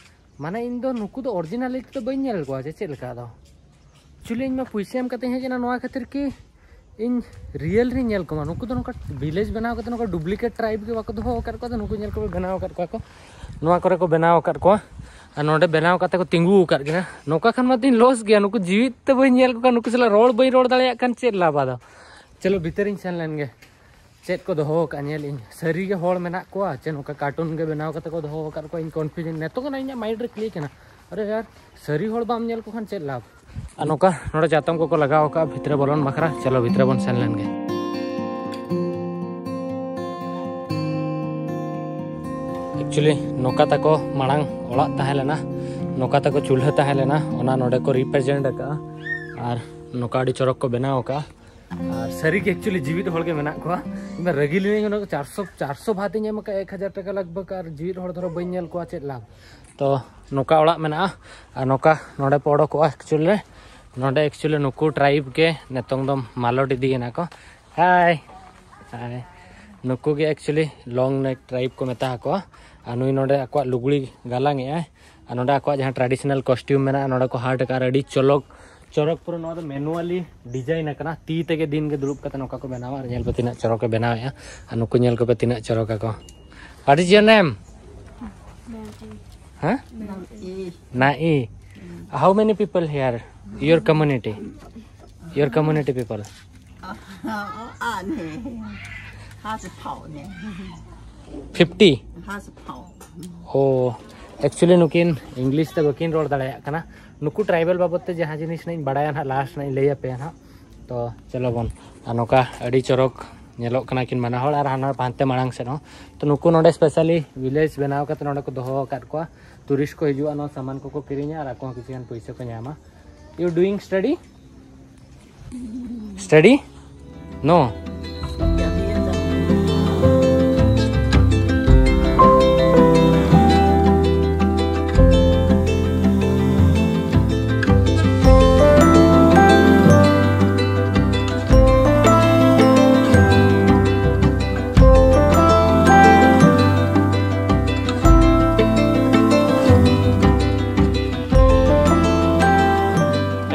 ᱢᱟᱱᱮ ᱤᱧ ᱫᱚ ᱱᱩᱠᱩ ᱫᱚ ᱚᱨᱤᱡᱤᱱᱟᱞᱤᱴᱤ ᱫᱚ ᱵᱟᱹᱧ ᱧᱮᱞ ᱠᱚᱣᱟ ᱡᱮ ᱪᱮᱫ ᱞᱮᱠᱟ ᱫᱚ᱾ ᱮᱠᱪᱩᱭᱮᱞᱤ ᱤᱧ ᱢᱟ ᱯᱩᱭᱥᱟᱹ ᱮᱢ ᱠᱟᱛᱮᱧ ᱦᱮᱡ ᱮᱱᱟ ᱱᱚᱣᱟ ᱠᱷᱟᱹᱛᱤᱨ ᱠᱤ ᱤᱧ ᱨᱤᱭᱮᱞ ᱨᱤᱧ ᱧᱮᱞ ᱠᱚᱢᱟ, ᱱᱩᱠᱩ ᱫᱚ ᱱᱚᱝᱠᱟ ᱵᱷᱤᱞᱮᱡᱽ ᱵᱮᱱᱟᱣ ᱠᱟᱛᱮ ᱱᱚᱝᱠᱟ ᱰᱩᱯᱞᱤᱠᱮᱴ ᱴᱨᱟᱭᱤᱵᱽ ᱜᱮ ᱵᱟᱠᱚ ᱫᱚᱦᱚ ᱟᱠᱟᱫ ᱠᱚᱣᱟ᱾ ᱱᱩᱠᱩ ᱧᱮᱞ ᱠᱚᱯᱮ, ᱵᱮᱱᱟᱣ ᱟᱠᱟᱫ ᱠᱚᱣᱟ ᱠᱚ, ᱱᱚᱣᱟ ᱠᱚᱨᱮ ᱠᱚ ᱵᱮᱱᱟᱣ ᱟᱠᱟᱫ ᱠᱚᱣᱟ᱾ ᱟᱨ ᱱᱚᱰᱮ ᱵᱮᱱᱟᱣ ᱠᱟᱛᱮ ᱠᱚ ᱛᱤᱸᱜᱩ ᱟᱠᱟᱫ ᱠᱤᱱᱟ᱾ ᱱᱚᱝᱠᱟ ᱠᱷᱟᱱ ᱢᱟ ᱛᱤᱧ ᱞᱚᱥ ᱜᱮᱭᱟ, ᱱᱩᱠᱩ ᱡᱤᱣᱤᱫ ᱛᱮ ᱵᱟᱹᱧ ᱧᱮᱞ ᱠᱚ ᱠᱷᱟᱱ, ᱱᱩᱠᱩ ᱥᱟᱞᱟᱜ ᱨᱚᱲ ᱵᱟᱹᱧ ᱨᱚᱲ ᱫᱟᱲᱮᱭᱟᱜ ᱠᱷᱟᱱ ᱪᱮᱫ ᱞᱟᱵᱷ ᱟᱫᱚ? ᱪᱚᱞᱚ ᱵᱷᱤᱛᱟᱹᱨᱤᱧ ᱥᱮᱱ ᱞᱮᱱ ᱜᱮ, ᱪᱮᱫ ᱠᱚ ᱫᱚᱦᱚ ᱟᱠᱟᱫ ᱧᱮᱞ ᱤᱧ᱾ ᱥᱟᱹᱨᱤ ᱜᱮ ᱦᱚᱲ ᱢᱮᱱᱟᱜ ᱠᱚᱣᱟ ᱪᱮ ᱱᱚᱝᱠᱟ ᱠᱟᱨᱴᱩᱱ ᱜᱮ ᱵᱮᱱᱟᱣ ᱠᱟᱛᱮ ᱠᱚ ᱫᱚᱦᱚ ᱟᱠᱟᱫ ᱠᱚᱣᱟ? ᱤᱧ ᱠᱚᱱᱯᱷᱤᱭᱩᱡᱽ, ᱱᱤᱛᱚᱜ ᱠᱷᱚᱱᱟᱜ ᱤᱧᱟᱹᱜ ᱢᱟᱭᱤᱱᱰ ᱨᱮ ᱠᱞᱤᱠ ᱮᱱᱟ, ᱟᱨᱮ ᱭᱟᱨ, ᱥᱟᱹᱨᱤ ᱦᱚᱲ ᱵᱟᱢ ᱧᱮᱞ ᱠᱚ ᱠᱷᱟᱱ ᱪᱮᱫ ᱞᱟᱵᱷ? ᱟᱨ ᱱᱚᱝᱠᱟ ᱱᱚᱰᱮ ᱪᱟᱛᱚᱢ ᱠᱚᱠᱚ ᱞᱟᱜᱟᱣ ᱟᱠᱟᱫᱼᱟ ᱵᱷᱤᱛᱨᱤ ᱵᱚᱞᱚᱱ ᱵᱟᱠᱷᱨᱟ᱾ ᱪᱚᱞᱚ ᱵᱷᱤᱛᱨᱤ ᱵᱚᱱ ᱥᱮᱱ ᱞᱮᱱ ᱜᱮ᱾ ᱮᱠᱪᱩᱭᱮᱞᱤ ᱱᱚᱝᱠᱟ ᱛᱟᱠᱚ ᱢᱟᱲᱟᱝ ᱚᱲᱟᱜ ᱛᱟᱦᱮᱸ ᱞᱮᱱᱟ, ᱱᱚᱝᱠᱟ ᱛᱟᱠᱚ ᱪᱩᱞᱦᱟᱹ ᱛᱟᱦᱮᱸ ᱞᱮᱱᱟ, ᱚᱱᱟ ᱱᱚᱰᱮ ᱠᱚ ᱨᱤᱯᱨᱮᱡᱮᱱᱴ ᱟᱠᱟᱫᱼᱟ᱾ ᱟᱨ ᱱᱚᱝᱠᱟ ᱟᱹᱰᱤ ᱪᱚᱨᱚᱠ ᱠᱚ ᱵᱮᱱᱟᱣ ᱟᱠᱟᱫᱼᱟ᱾ ᱟᱨ ᱥᱟᱹᱨᱤ ᱜᱮ ᱮᱠᱪᱩᱭᱮᱞᱤ ᱡᱤᱣᱤᱫ ᱦᱚᱲ ᱜᱮ ᱢᱮᱱᱟᱜ ᱠᱚᱣᱟ᱾ ᱤᱧ ᱢᱟ ᱨᱟᱹᱜᱤ ᱞᱤᱱᱟᱹᱧ, ᱚᱱᱟ ᱠᱚ ᱪᱟᱨᱥᱚ, ᱪᱟᱨᱥᱚ ᱵᱷᱟᱛ ᱤᱧ ᱮᱢ ᱟᱠᱟᱫᱼᱟ, ᱮᱠ ᱦᱟᱡᱟᱨ ᱴᱟᱠᱟ ᱞᱟᱜᱽ ᱵᱷᱟᱜᱽ, ᱟᱨ ᱡᱤᱣᱤᱫ ᱦᱚᱲ ᱫᱷᱚᱨᱚ ᱵᱟᱹᱧ ᱧᱮᱞ ᱠᱚᱣᱟ, ᱪᱮᱫ ᱞᱟᱵᱷ? ᱛᱚ ᱱᱚᱝᱠᱟ ᱚᱲᱟᱜ ᱢᱮᱱᱟᱜᱼᱟ᱾ ᱟᱨ ᱱᱚᱝᱠᱟ ᱱᱚᱰᱮ ᱯᱮ ᱚᱰᱚᱠᱚᱜᱼᱟ᱾ ᱮᱠᱪᱩᱭᱮᱞᱤ ᱱᱚᱰᱮ ᱮᱠᱪᱩᱭᱮᱞᱤ ᱱᱩᱠᱩ ᱴᱨᱟᱭᱤᱵᱽ ᱜᱮ ᱱᱤᱛᱚᱝ ᱫᱚ ᱢᱟᱞᱚᱴ ᱤᱫᱤᱭᱮᱱᱟ ᱠᱚ᱾ ᱦᱟᱭ, ᱦᱟᱭ᱾ ᱱᱩᱠᱩ ᱜᱮ ᱮᱠᱪᱩᱭᱮᱞᱤ ᱞᱚᱝ ᱱᱮᱠ ᱴᱨᱟᱭᱤᱵᱽ ᱠᱚ ᱢᱮᱛᱟ ᱟᱠᱚᱣᱟ᱾ ᱟᱨ ᱱᱩᱭ ᱱᱚᱰᱮ ᱟᱠᱚᱣᱟᱜ ᱞᱩᱜᱽᱲᱤ ᱜᱟᱞᱟᱝ ᱮᱜᱼᱟᱭ᱾ ᱟᱨ ᱱᱚᱰᱮ ᱟᱠᱚᱣᱟᱜ ᱡᱟᱦᱟᱸ ᱴᱨᱟᱰᱤᱥᱚᱱᱟᱞ ᱠᱚᱥᱴᱤᱭᱩᱢ ᱢᱮᱱᱟᱜᱼᱟ, ᱱᱚᱰᱮ ᱠᱚ ᱦᱟᱴ ᱟᱠᱟᱫᱼᱟ᱾ ᱟᱹᱰᱤ ᱪᱚᱞᱚᱠ, ᱪᱚᱨᱚᱠ ᱯᱩᱨᱟᱹ ᱱᱚᱣᱟ ᱫᱚ ᱢᱮᱱᱩᱣᱟᱞᱤ ᱰᱤᱡᱟᱭᱤᱱ ᱟᱠᱟᱱᱟ, ᱛᱤ ᱛᱮᱜᱮ ᱫᱤᱱ ᱜᱮ ᱫᱩᱲᱩᱵ ᱠᱟᱛᱮ ᱱᱚᱝᱠᱟ ᱠᱚ ᱵᱮᱱᱟᱣᱟ᱾ ᱟᱨ ᱧᱮᱞ ᱯᱮ ᱛᱤᱱᱟᱹᱜ ᱪᱚᱨᱚᱠ ᱮ ᱵᱮᱱᱟᱣᱮᱫᱼᱟ᱾ ᱟᱨ ᱱᱩᱠᱩ ᱧᱮᱞ ᱠᱚᱯᱮ ᱛᱤᱱᱟᱹᱜ ᱪᱚᱨᱚᱠ ᱟᱠᱚ᱾ What is your name? ᱦᱮᱸ? ᱱᱟᱹᱭᱤ᱾ How many people here? Your community? Your community people? ᱟᱨ ᱱᱮ, ᱦᱟᱥ ᱯᱷᱟᱣ ᱱᱮ᱾ ᱯᱷᱤᱯᱴᱤ? ᱦᱟᱥ ᱯᱷᱟᱣ᱾ ᱳ, ᱮᱠᱪᱩᱭᱮᱞᱤ ᱱᱩᱠᱤᱱ ᱤᱝᱞᱤᱥ ᱛᱮ ᱵᱟᱹᱠᱤᱱ ᱨᱚᱲ ᱫᱟᱲᱮᱭᱟᱜ ᱠᱟᱱᱟ᱾ ᱱᱩᱠᱩ ᱴᱨᱟᱭᱵᱟᱞ ᱵᱟᱵᱚᱫ ᱛᱮ ᱡᱟᱦᱟᱸ ᱡᱤᱱᱤᱥ ᱱᱟᱜ ᱤᱧ ᱵᱟᱲᱟᱭᱟ ᱱᱟᱦᱟᱜ, ᱞᱟᱥᱴ ᱱᱟᱜ ᱤᱧ ᱞᱟᱹᱭ ᱟᱯᱮᱭᱟ ᱱᱟᱦᱟᱜ᱾ ᱛᱚ ᱪᱚᱞᱚ ᱵᱚᱱ, ᱟᱨ ᱱᱚᱝᱠᱟ ᱟᱹᱰᱤ ᱪᱚᱨᱚᱠ ᱧᱮᱞᱚᱜ ᱠᱟᱱᱟ ᱠᱤᱱ ᱵᱟᱱᱟ ᱦᱚᱲ, ᱟᱨ ᱦᱟᱱᱟ ᱦᱟᱱᱛᱮ ᱢᱟᱲᱟᱝ ᱥᱮᱫ ᱦᱚᱸ᱾ ᱛᱚ ᱱᱩᱠᱩ ᱱᱚᱰᱮ ᱥᱯᱮᱥᱟᱞᱤ ᱵᱷᱤᱞᱮᱡᱽ ᱵᱮᱱᱟᱣ ᱠᱟᱛᱮ ᱱᱚᱰᱮ ᱠᱚ ᱫᱚᱦᱚ ᱟᱠᱟᱫ ᱠᱚᱣᱟ᱾ ᱴᱩᱨᱤᱥᱴ ᱠᱚ ᱦᱤᱡᱩᱜᱼᱟ, ᱱᱚᱣᱟ ᱥᱟᱢᱟᱱ ᱠᱚᱠᱚ ᱠᱤᱨᱤᱧᱟ ᱟᱨ ᱟᱠᱚ ᱦᱚᱸ ᱠᱤᱪᱷᱩ ᱜᱟᱱ ᱯᱩᱭᱥᱟᱹ ᱠᱚ ᱧᱟᱢᱟ᱾ You doing study? Study? No.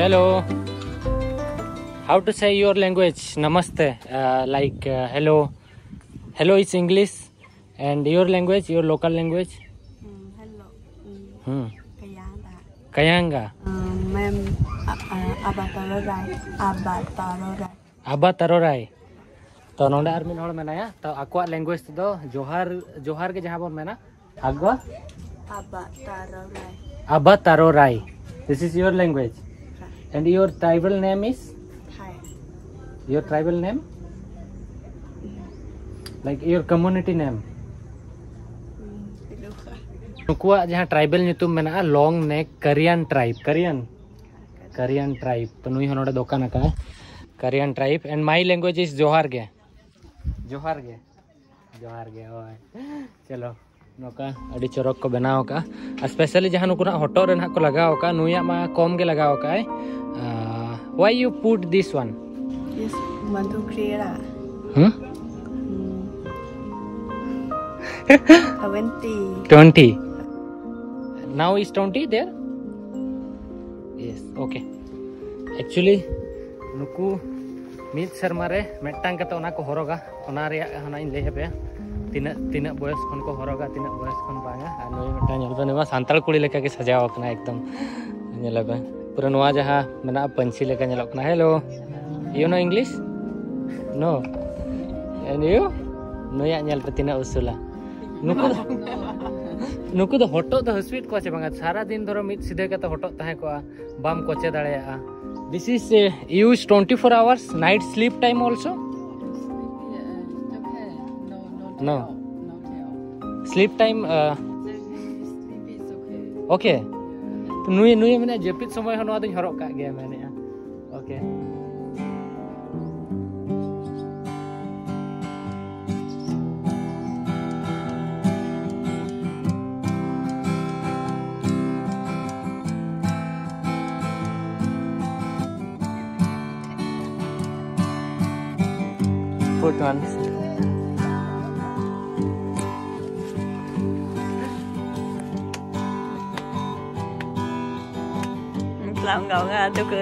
Hello. How to say your language? Namaste. Uh, like uh, hello. Hello is English. And your language, your local language? Mm, hello. Mm, Hmm. Kayanga. Kayanga. Um, mem, uh, uh, Abatarorai. Abatarorai. Abatarorai. ᱛᱚ ᱱᱚᱰᱮ ᱟᱨ ᱢᱤᱫ ᱦᱚᱲ ᱢᱮᱱᱟᱭᱟ, ᱛᱚ ᱟᱠᱚᱣᱟᱜ language ᱛᱮᱫᱚ ᱡᱚᱦᱟᱨ, ᱡᱚᱦᱟᱨ ᱜᱮ ᱡᱟᱦᱟᱸ ᱵᱚᱱ ᱢᱮᱱᱟ, ᱟᱜᱚ Abatarorai. Abatarorai. This is your language. And your tribal name is? Hi. Your tribal name? Like your community name? Mm, hello. ᱱᱩᱠᱩᱣᱟᱜ ᱡᱟᱦᱟᱸ tribal ᱧᱩᱛᱩᱢ ᱢᱮᱱᱟᱜᱼᱟ, long neck Karian tribe. Karian? Karian tribe. ᱛᱚ ᱱᱩᱭ ᱦᱚᱸ ᱱᱚᱰᱮ ᱫᱚᱠᱟᱱ ᱟᱠᱟᱫᱼᱟᱭ, Karian tribe. And my language is ᱡᱚᱦᱟᱨ ᱜᱮ. ᱡᱚᱦᱟᱨ ᱜᱮ. ᱡᱚᱦᱟᱨ ᱜᱮ, ᱦᱳᱭ. ᱪᱚᱞᱚ, ᱱᱚᱝᱠᱟ ᱟᱹᱰᱤ ᱪᱚᱨᱚᱠ ᱠᱚ ᱵᱮᱱᱟᱣ ᱟᱠᱟᱫᱼᱟ. ᱟᱨ specially ᱡᱟᱦᱟᱸ ᱱᱩᱠᱩ ᱱᱟᱜ ᱦᱚᱴᱚᱜ ᱨᱮ ᱱᱟᱦᱟᱜ ᱠᱚ ᱞᱟᱜᱟᱣ ᱟᱠᱟᱫᱼᱟ, ᱱᱩᱭᱟᱜ ᱢᱟ ᱠᱚᱢ ᱜᱮ ᱞᱟᱜᱟᱣ ᱟᱠᱟᱫᱼᱟᱭ. Uh, why you put this one? Yes, Madhu Kriera. Hmm? Mm. Twenty. Twenty. Now is twenty there? Yes, okay. Actually, ᱱᱩᱠᱩ ᱢᱤᱫ ᱥᱮᱨᱢᱟ ᱨᱮ ᱢᱤᱫᱴᱟᱝ ᱠᱟᱛᱮ ᱚᱱᱟ ᱠᱚ ᱦᱚᱨᱚᱜᱟ. ᱚᱱᱟ ᱨᱮᱭᱟᱜ ᱦᱟᱱᱟ ᱤᱧ ᱞᱟᱹᱭ ᱟᱯᱮᱭᱟ, ᱛᱤᱱᱟᱹᱜ ᱛᱤᱱᱟᱹᱜ ᱵᱚᱭᱚᱥ ᱠᱷᱚᱱ ᱠᱚ ᱦᱚᱨᱚᱜᱟ, ᱛᱤᱱᱟᱹᱜ ᱵᱚᱭᱚᱥ ᱠᱷᱚᱱ ᱵᱟᱝᱟ. ᱟᱨ ᱱᱩᱭ ᱢᱤᱫᱴᱟᱝ ᱧᱮᱞ ᱯᱮ, ᱱᱩᱭ ᱢᱟ ᱥᱟᱱᱛᱟᱲ ᱠᱩᱲᱤ ᱞᱮᱠᱟ ᱜᱮ ᱥᱟᱡᱟᱣ ᱟᱠᱟᱱᱟ ᱮᱠᱫᱚᱢ. ᱧᱮᱞ ᱯᱮ, ᱯᱩᱨᱟᱹ ᱱᱚᱣᱟ ᱡᱟᱦᱟᱸ ᱢᱮᱱᱟᱜᱼᱟ ᱯᱟᱹᱧᱪᱤ ᱞᱮᱠᱟ ᱧᱮᱞᱚᱜ ᱠᱟᱱᱟ. Hello, you know English? No. And you? ᱱᱩᱭᱟᱜ ᱧᱮᱞ ᱯᱮ ᱛᱤᱱᱟᱹᱜ ᱩᱥᱩᱞᱟ. ᱱᱩᱠᱩ ᱫᱚ, ᱱᱩᱠᱩ ᱫᱚ ᱦᱚᱴᱚᱜ ᱫᱚ ᱦᱟᱹᱥᱩᱭᱮᱫ ᱠᱚᱣᱟ ᱪᱮ ᱵᱟᱝᱟ? ᱥᱟᱨᱟ ᱫᱤᱱ ᱫᱷᱚᱨᱚ ᱢᱤᱫ ᱥᱤᱫᱷᱟᱹ ᱠᱟᱛᱮ ᱦᱚᱴᱚᱜ ᱛᱟᱦᱮᱸ ᱠᱚᱜᱼᱟ, ᱵᱟᱢ ᱠᱚᱪᱮ ᱫᱟᱲᱮᱭᱟᱜᱼᱟ. This is uh, used twenty-four hours, night sleep time also? Sleepy, uh, okay. No, no, No. Tell. No tell. Sleep time, uh, Sleepy is okay. Okay. ᱱᱩᱭ ᱱᱩᱭ ᱢᱮᱱᱟ ᱡᱟᱹᱯᱤᱫ ᱥᱚᱢᱚᱭ ᱦᱚᱸ ᱱᱚᱣᱟ ᱫᱚᱧ ᱦᱚᱨᱚᱜ ᱠᱟᱜ ᱜᱮᱭᱟ ᱢᱮᱱᱮᱫᱼᱟ. Okay. Put one. Tlam gao nga tu ke.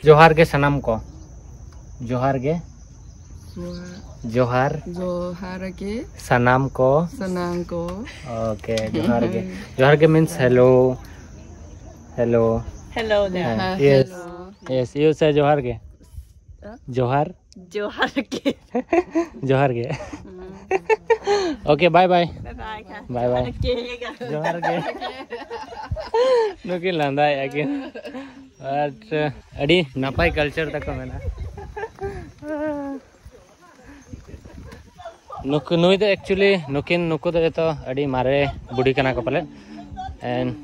ᱡᱚᱦᱟᱨ ᱜᱮ ᱥᱟᱱᱟᱢ ᱠᱚ᱾ ᱡᱚᱦᱟᱨ ᱜᱮ᱾ ᱡᱚᱦᱟᱨ᱾ ᱡᱚᱦᱟᱨ ᱜᱮ᱾ ᱥᱟᱱᱟᱢ ᱠᱚ᱾ ᱥᱟᱱᱟᱢ ᱠᱚ᱾ ᱳᱠᱮ, ᱡᱚᱦᱟᱨ ᱜᱮ᱾ ᱡᱚᱦᱟᱨ ᱜᱮ means hello. Hello. Hello there. ᱦᱮᱸ, yes. Hello. Yes, you say ᱡᱚᱦᱟᱨ ᱜᱮ᱾ ᱦᱮᱸ? ᱡᱚᱦᱟᱨ᱾ ᱡᱚᱦᱟᱨ ᱜᱮ᱾ ᱡᱚᱦᱟᱨ ᱜᱮ᱾ Okay, bye bye. Bye bye. Bye bye. ᱡᱚᱦᱟᱨ ᱜᱮ᱾ ᱡᱚᱦᱟᱨ ᱜᱮ᱾ ᱱᱩᱠᱤᱱ ᱞᱟᱸᱫᱟᱭᱮᱫᱼᱟ ᱠᱤᱱ᱾ But, uh, ᱟᱹᱰᱤ ᱱᱟᱯᱟᱭ culture ᱛᱟᱠᱚ ᱢᱮᱱᱟᱜᱼᱟ᱾ ᱱᱩᱠᱩ, ᱱᱩᱭ ᱫᱚ actually, ᱱᱩᱠᱤᱱ, ᱱᱩᱠᱩ ᱫᱚ ᱡᱚᱛᱚ ᱟᱹᱰᱤ ᱢᱟᱨᱮ ᱵᱩᱰᱷᱤ ᱠᱟᱱᱟ ᱠᱚ ᱯᱟᱞᱮ᱾ And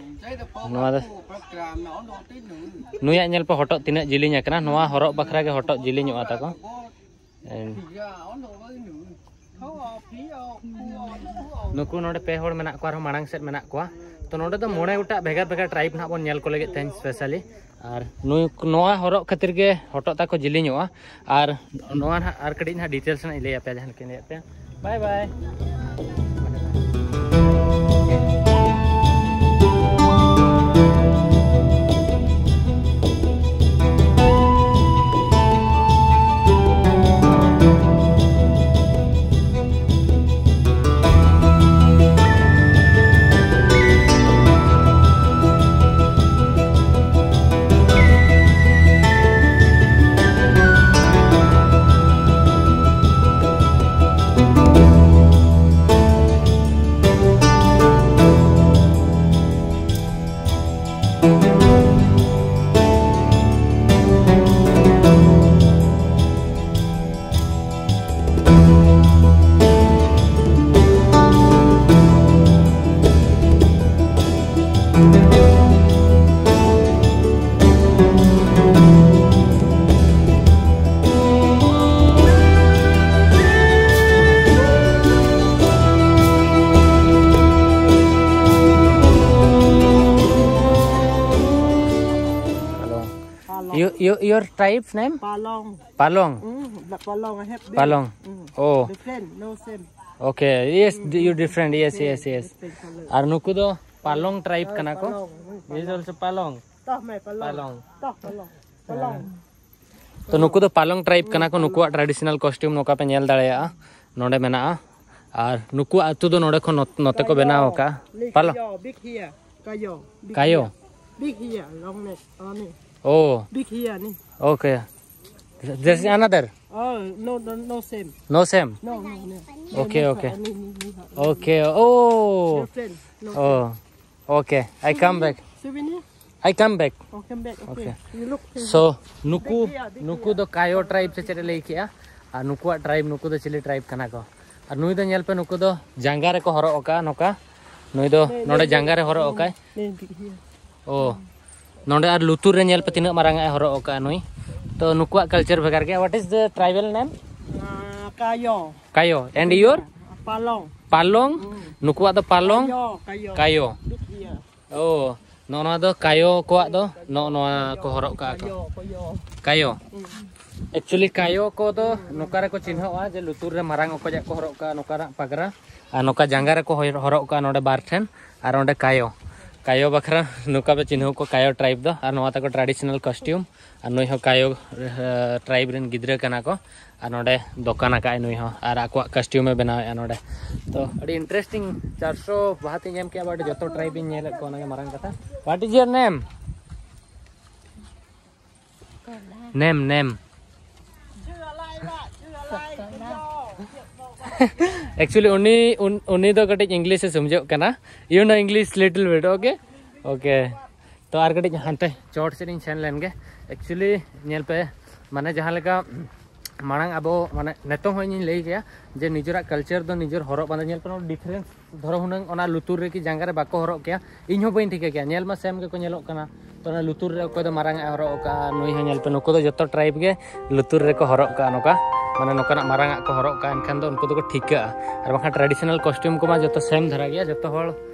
ᱱᱚᱣᱟ ᱫᱚ, ᱱᱩᱭᱟᱜ ᱧᱮᱞ ᱯᱮ, ᱦᱚᱴᱚᱜ ᱛᱤᱱᱟᱹᱜ ᱡᱤᱞᱤᱧ ᱟᱠᱟᱱᱟ᱾ ᱱᱚᱣᱟ ᱦᱚᱨᱚᱜ ᱵᱟᱠᱷᱨᱟ ᱜᱮ ᱦᱚᱴᱚᱜ ᱡᱤᱞᱤᱧᱚᱜᱼᱟ ᱛᱟᱠᱚ᱾ And ᱱᱩᱠᱩ ᱱᱚᱰᱮ ᱯᱮ ᱦᱚᱲ ᱢᱮᱱᱟᱜ ᱠᱚᱣᱟ, ᱟᱨᱦᱚᱸ ᱢᱟᱲᱟᱝ ᱥᱮᱫ ᱢᱮᱱᱟᱜ ᱠᱚᱣᱟ᱾ ᱛᱚ, ᱱᱚᱰᱮ ᱫᱚ ᱢᱚᱬᱮ ᱜᱚᱴᱟᱝ ᱵᱷᱮᱜᱟᱨ ᱵᱷᱮᱜᱟᱨ tribe ᱱᱟᱦᱟᱜ ᱵᱚᱱ ᱧᱮᱞ ᱠᱚ ᱞᱟᱹᱜᱤᱫ ᱛᱮᱦᱮᱧ specially᱾ ᱟᱨ ᱱᱩᱭ, ᱱᱚᱣᱟ ᱦᱚᱨᱚᱜ ᱠᱷᱟᱹᱛᱤᱨ ᱜᱮ ᱦᱚᱴᱚᱜ ᱛᱟᱠᱚ ᱡᱤᱞᱤᱧᱚᱜᱼᱟ᱾ ᱟᱨ ᱱᱚᱣᱟ ᱱᱟᱦᱟᱜ ᱟᱨ ᱠᱟᱹᱴᱤᱡ ᱱᱟᱦᱟᱜ details ᱱᱟᱦᱟᱜ ᱤᱧ ᱞᱟᱹᱭ ᱟᱯᱮᱭᱟ, ᱡᱟᱦᱟᱸ ᱞᱮᱠᱟᱧ ᱞᱟᱹᱭᱟᱫ ᱯᱮᱭᱟ᱾ Bye bye. Hello. Palong. You, you, your tribe's name? Palong. Palong. Mm, the Palong. I have been. Palong. Mm. Oh. Different, no same. Okay. Yes, you different. Yes, yes, yes. Different color. ᱟᱨ ᱱᱩᱠᱩ ᱫᱚ ᱯᱟᱞᱚᱝ tribe ᱠᱟᱱᱟ ᱠᱚ. Palong. Mm, this is also Palong. Toh, may Palong. Palong. Toh, Palong. ᱛᱚ ᱱᱩᱠᱩ ᱫᱚ ᱯᱟᱞᱚᱝ ᱴᱨᱟᱭᱤᱵᱽ ᱠᱟᱱᱟ ᱠᱚ᱾ ᱱᱩᱠᱩᱣᱟᱜ ᱴᱨᱟᱰᱤᱥᱚᱱᱟᱞ ᱠᱚᱥᱴᱤᱭᱩᱢ ᱱᱚᱝᱠᱟ ᱯᱮ ᱧᱮᱞ ᱫᱟᱲᱮᱭᱟᱜᱼᱟ, ᱱᱚᱰᱮ ᱢᱮᱱᱟᱜᱼᱟ᱾ ᱟᱨ ᱱᱩᱠᱩᱣᱟᱜ ᱟᱹᱛᱩ ᱫᱚ ᱱᱚᱰᱮ ᱠᱷᱚᱱ ᱱᱚᱛ- ᱱᱚᱛᱮ ᱠᱚ ᱵᱮᱱᱟᱣ ᱟᱠᱟᱫᱼᱟ᱾ ᱯᱟᱞᱚᱝ᱾ Big here. Kayo. Big Kayo. Here. Big here. Long neck. Oh, ni. Oh, Big here ni. Okay. There's another. Oh, no, no, no same. No same. No, no, no. Okay, okay. Ni, ni, ni. Okay. Oh. Different. No. Oh. Okay. I come back. Souvenir? I come back. Oh, come back. Okay. Okay. You look. So ᱱᱩᱠᱩ ᱱᱩᱠᱩ ᱫᱚ ᱠᱟᱭᱳ ᱴᱨᱟᱭᱤᱵᱽ ᱥᱮ ᱪᱮᱫ ᱮ ᱞᱟᱹᱭ ᱠᱮᱜᱼᱟ? ᱟᱨ ᱱᱩᱠᱩᱣᱟᱜ ᱴᱨᱟᱭᱤᱵᱽ, ᱱᱩᱠᱩ ᱫᱚ ᱪᱤᱞᱤ ᱴᱨᱟᱭᱤᱵᱽ ᱠᱟᱱᱟ ᱠᱚ? ᱟᱨ ᱱᱩᱭ ᱫᱚ ᱧᱮᱞ ᱯᱮ, ᱱᱩᱠᱩ ᱫᱚ ᱡᱟᱸᱜᱟ ᱨᱮᱠᱚ ᱦᱚᱨᱚᱜ ᱟᱠᱟᱫᱼᱟ ᱱᱚᱝᱠᱟ᱾ ᱱᱩᱭ ᱫᱚ ᱱᱚᱰᱮ ᱡᱟᱸᱜᱟ ᱨᱮ ᱦᱚᱨᱚᱜ ᱟᱠᱟᱭ᱾ Ni, big here. ᱳ, ᱱᱚᱰᱮ ᱟᱨ ᱞᱩᱛᱩᱨ ᱨᱮ ᱧᱮᱞ ᱯᱮ ᱛᱤᱱᱟᱹᱜ ᱢᱟᱨᱟᱝ ᱟᱜ ᱮ ᱦᱚᱨᱚᱜ ᱟᱠᱟᱫᱼᱟ ᱱᱩᱭ᱾ ᱛᱚ ᱱᱩᱠᱩᱣᱟᱜ ᱠᱟᱞᱪᱟᱨ ᱵᱷᱮᱜᱟᱨ ᱜᱮᱭᱟ᱾ What is the tribal name? Ah, Kayo. ᱠᱟᱭᱳ᱾ And your? Palong. ᱯᱟᱞᱚᱝ᱾ ᱱᱩᱠᱩᱣᱟᱜ ᱫᱚ ᱯᱟᱞᱚᱝ᱾ Kayo, Kayo. ᱠᱟᱭᱳ᱾ Big here. ᱳ, ᱱᱚᱜᱼᱚ ᱱᱚᱣᱟ ᱫᱚ ᱠᱟᱭᱳ ᱠᱚᱣᱟᱜ ᱫᱚ ᱱᱚᱜᱼᱚ ᱱᱚᱣᱟ ᱠᱚ ᱦᱚᱨᱚᱜ ᱠᱟᱜᱼᱟ ᱠᱚ᱾ Kayo, Kayo. ᱠᱟᱭᱳ᱾ Actually ᱠᱟᱭᱳ ᱠᱚᱫᱚ ᱱᱚᱝᱠᱟ ᱨᱮᱠᱚ ᱪᱤᱱᱦᱟᱹᱜᱼᱟ ᱡᱮ ᱞᱩᱛᱩᱨ ᱨᱮ ᱢᱟᱨᱟᱝ ᱚᱠᱚᱡᱟᱜ ᱠᱚ ᱦᱚᱨᱚᱜ ᱠᱟᱜᱼᱟ, ᱱᱚᱝᱠᱟᱱᱟᱜ ᱯᱟᱜᱽᱨᱟ, ᱟᱨ ᱱᱚᱝᱠᱟ ᱡᱟᱸᱜᱟ ᱨᱮᱠᱚ ᱦᱚᱭ- ᱦᱚᱨᱚᱜ ᱠᱟᱜᱼᱟ ᱱᱚᱰᱮ ᱵᱟᱨ ᱴᱷᱮᱱ, ᱟᱨ ᱚᱸᱰᱮ ᱠᱟᱭᱳ᱾ ᱠᱟᱭᱳ ᱵᱟᱠᱷᱨᱟ ᱱᱚᱝᱠᱟ ᱯᱮ ᱪᱤᱱᱦᱟᱹᱣ ᱠᱚ, ᱠᱟᱭᱳ ᱴᱨᱟᱭᱤᱵᱽ ᱫᱚ᱾ ᱟᱨ ᱱᱚᱣᱟ ᱛᱟᱠᱚ ᱴᱨᱟᱰᱤᱥᱚᱱᱟᱞ ᱠᱚᱥᱴᱤᱭᱩᱢ, ᱟᱨ ᱱᱩᱭ ᱦᱚᱸ ᱠᱟᱭᱳ ᱴᱨᱟᱭᱤᱵᱽ ᱨᱮᱱ ᱜᱤᱫᱽᱨᱟᱹ ᱠᱟᱱᱟ ᱠᱚ᱾ ᱟᱨ ᱱᱚᱰᱮ ᱫᱚᱠᱟᱱ ᱟᱠᱟᱫᱼᱟᱭ ᱱᱩᱭ ᱦᱚᱸ, ᱟᱨ ᱟᱠᱚᱣᱟᱜ ᱠᱚᱥᱴᱤᱭᱩᱢ ᱮ ᱵᱮᱱᱟᱣᱮᱫᱼᱟ ᱱᱚᱰᱮ᱾ ᱛᱚ ᱟᱹᱰᱤ ᱤᱱᱴᱟᱨᱮᱥᱴᱤᱝ, ᱪᱟᱨᱥᱚ ᱵᱟᱦᱟᱛᱤᱧ ᱮᱢ ᱠᱮᱜᱼᱟ, but ᱡᱚᱛᱚ ᱴᱨᱟᱭᱤᱵᱽ ᱤᱧ ᱧᱮᱞᱮᱫ ᱠᱚᱣᱟ, ᱚᱱᱟᱜᱮ ᱢᱟᱨᱟᱝ ᱠᱟᱛᱷᱟ᱾ What is your name? Name, name. Actually ᱩᱱᱤ ᱩᱱ- ᱩᱱᱤ ᱫᱚ ᱠᱟᱹᱴᱤᱡ ᱤᱝᱞᱤᱥ ᱮ ᱥᱚᱢᱡᱷᱚᱜ ᱠᱟᱱᱟ᱾ You know English little bit, okay? Okay. ᱛᱚ ᱟᱨ ᱠᱟᱹᱴᱤᱡ ᱦᱟᱱᱛᱮ ᱪᱚᱴ ᱥᱮᱫ ᱤᱧ ᱥᱮᱱ ᱞᱮᱱ ᱜᱮ᱾ Actually ᱧᱮᱞ ᱯᱮ, ᱢᱟᱱᱮ ᱡᱟᱦᱟᱸ ᱞᱮᱠᱟ ᱢᱟᱲᱟᱝ ᱟᱵᱚ, ᱢᱟᱱᱮ ᱱᱤᱛᱚᱝ ᱦᱚᱸ ᱤᱧᱤᱧ ᱞᱟᱹᱭ ᱜᱮᱭᱟ ᱡᱮ ᱱᱤᱡᱮᱨᱟᱜ ᱠᱟᱞᱪᱟᱨ ᱫᱚ ᱱᱤᱡᱮᱨ ᱦᱚᱨᱚᱜ ᱵᱟᱸᱫᱮ, ᱧᱮᱞ ᱯᱮ, ᱱᱚᱣᱟ ᱰᱤᱯᱷᱟᱨᱮᱱᱥ᱾ ᱫᱷᱚᱨᱚ ᱦᱩᱱᱟᱹᱝ ᱚᱱᱟ ᱞᱩᱛᱩᱨ ᱨᱮ ᱠᱤ ᱡᱟᱸᱜᱟ ᱨᱮ ᱵᱟᱠᱚ ᱦᱚᱨᱚᱜ ᱠᱮᱭᱟ, ᱤᱧ ᱦᱚᱸ ᱵᱟᱹᱧ ᱴᱷᱤᱠᱟᱹ ᱠᱮᱭᱟ᱾ ᱧᱮᱞ ᱢᱟ ᱥᱮᱢ ᱜᱮᱠᱚ ᱧᱮᱞᱚᱜ ᱠᱟᱱᱟ᱾ ᱛᱚ ᱚᱱᱟ ᱞᱩᱛᱩᱨ ᱨᱮ ᱚᱠᱚᱭ ᱫᱚ ᱢᱟᱨᱟᱝ ᱟᱜ ᱮ ᱦᱚᱨᱚᱜ ᱟᱠᱟᱫᱼᱟ, ᱱᱩᱭ ᱦᱚᱸ ᱧᱮᱞ ᱯᱮ, ᱱᱩᱠᱩ ᱫᱚ ᱡᱚᱛᱚ ᱴᱨᱟᱭᱤᱵᱽ ᱜᱮ ᱞᱩᱛᱩᱨ ᱨᱮᱠᱚ ᱦᱚᱨᱚᱜ ᱠᱟᱜᱼᱟ ᱱᱚᱝᱠᱟ, ᱢᱟᱱᱮ ᱱᱚᱝᱠᱟᱱᱟᱜ ᱢᱟᱨᱟᱝ ᱟᱜ ᱠᱚ ᱦᱚᱨᱚᱜ ᱠᱟᱜᱼᱟ, ᱮᱱᱠᱷᱟᱱ ᱫᱚ ᱩᱱᱠᱩ ᱫᱚᱠᱚ ᱴᱷᱤᱠᱟᱹᱜᱼᱟ᱾ ᱟᱨ ᱵᱟᱝᱠᱷᱟᱱ ᱴᱨᱟᱰᱤᱥᱚᱱᱟᱞ ᱠᱚᱥᱴᱤᱭᱩᱢ ᱠᱚᱢᱟ ᱡᱚᱛᱚ ᱥᱮᱢ ᱫᱷᱟᱨᱟ ᱜᱮᱭᱟ, ᱡᱚᱛᱚ ᱦᱚᱲ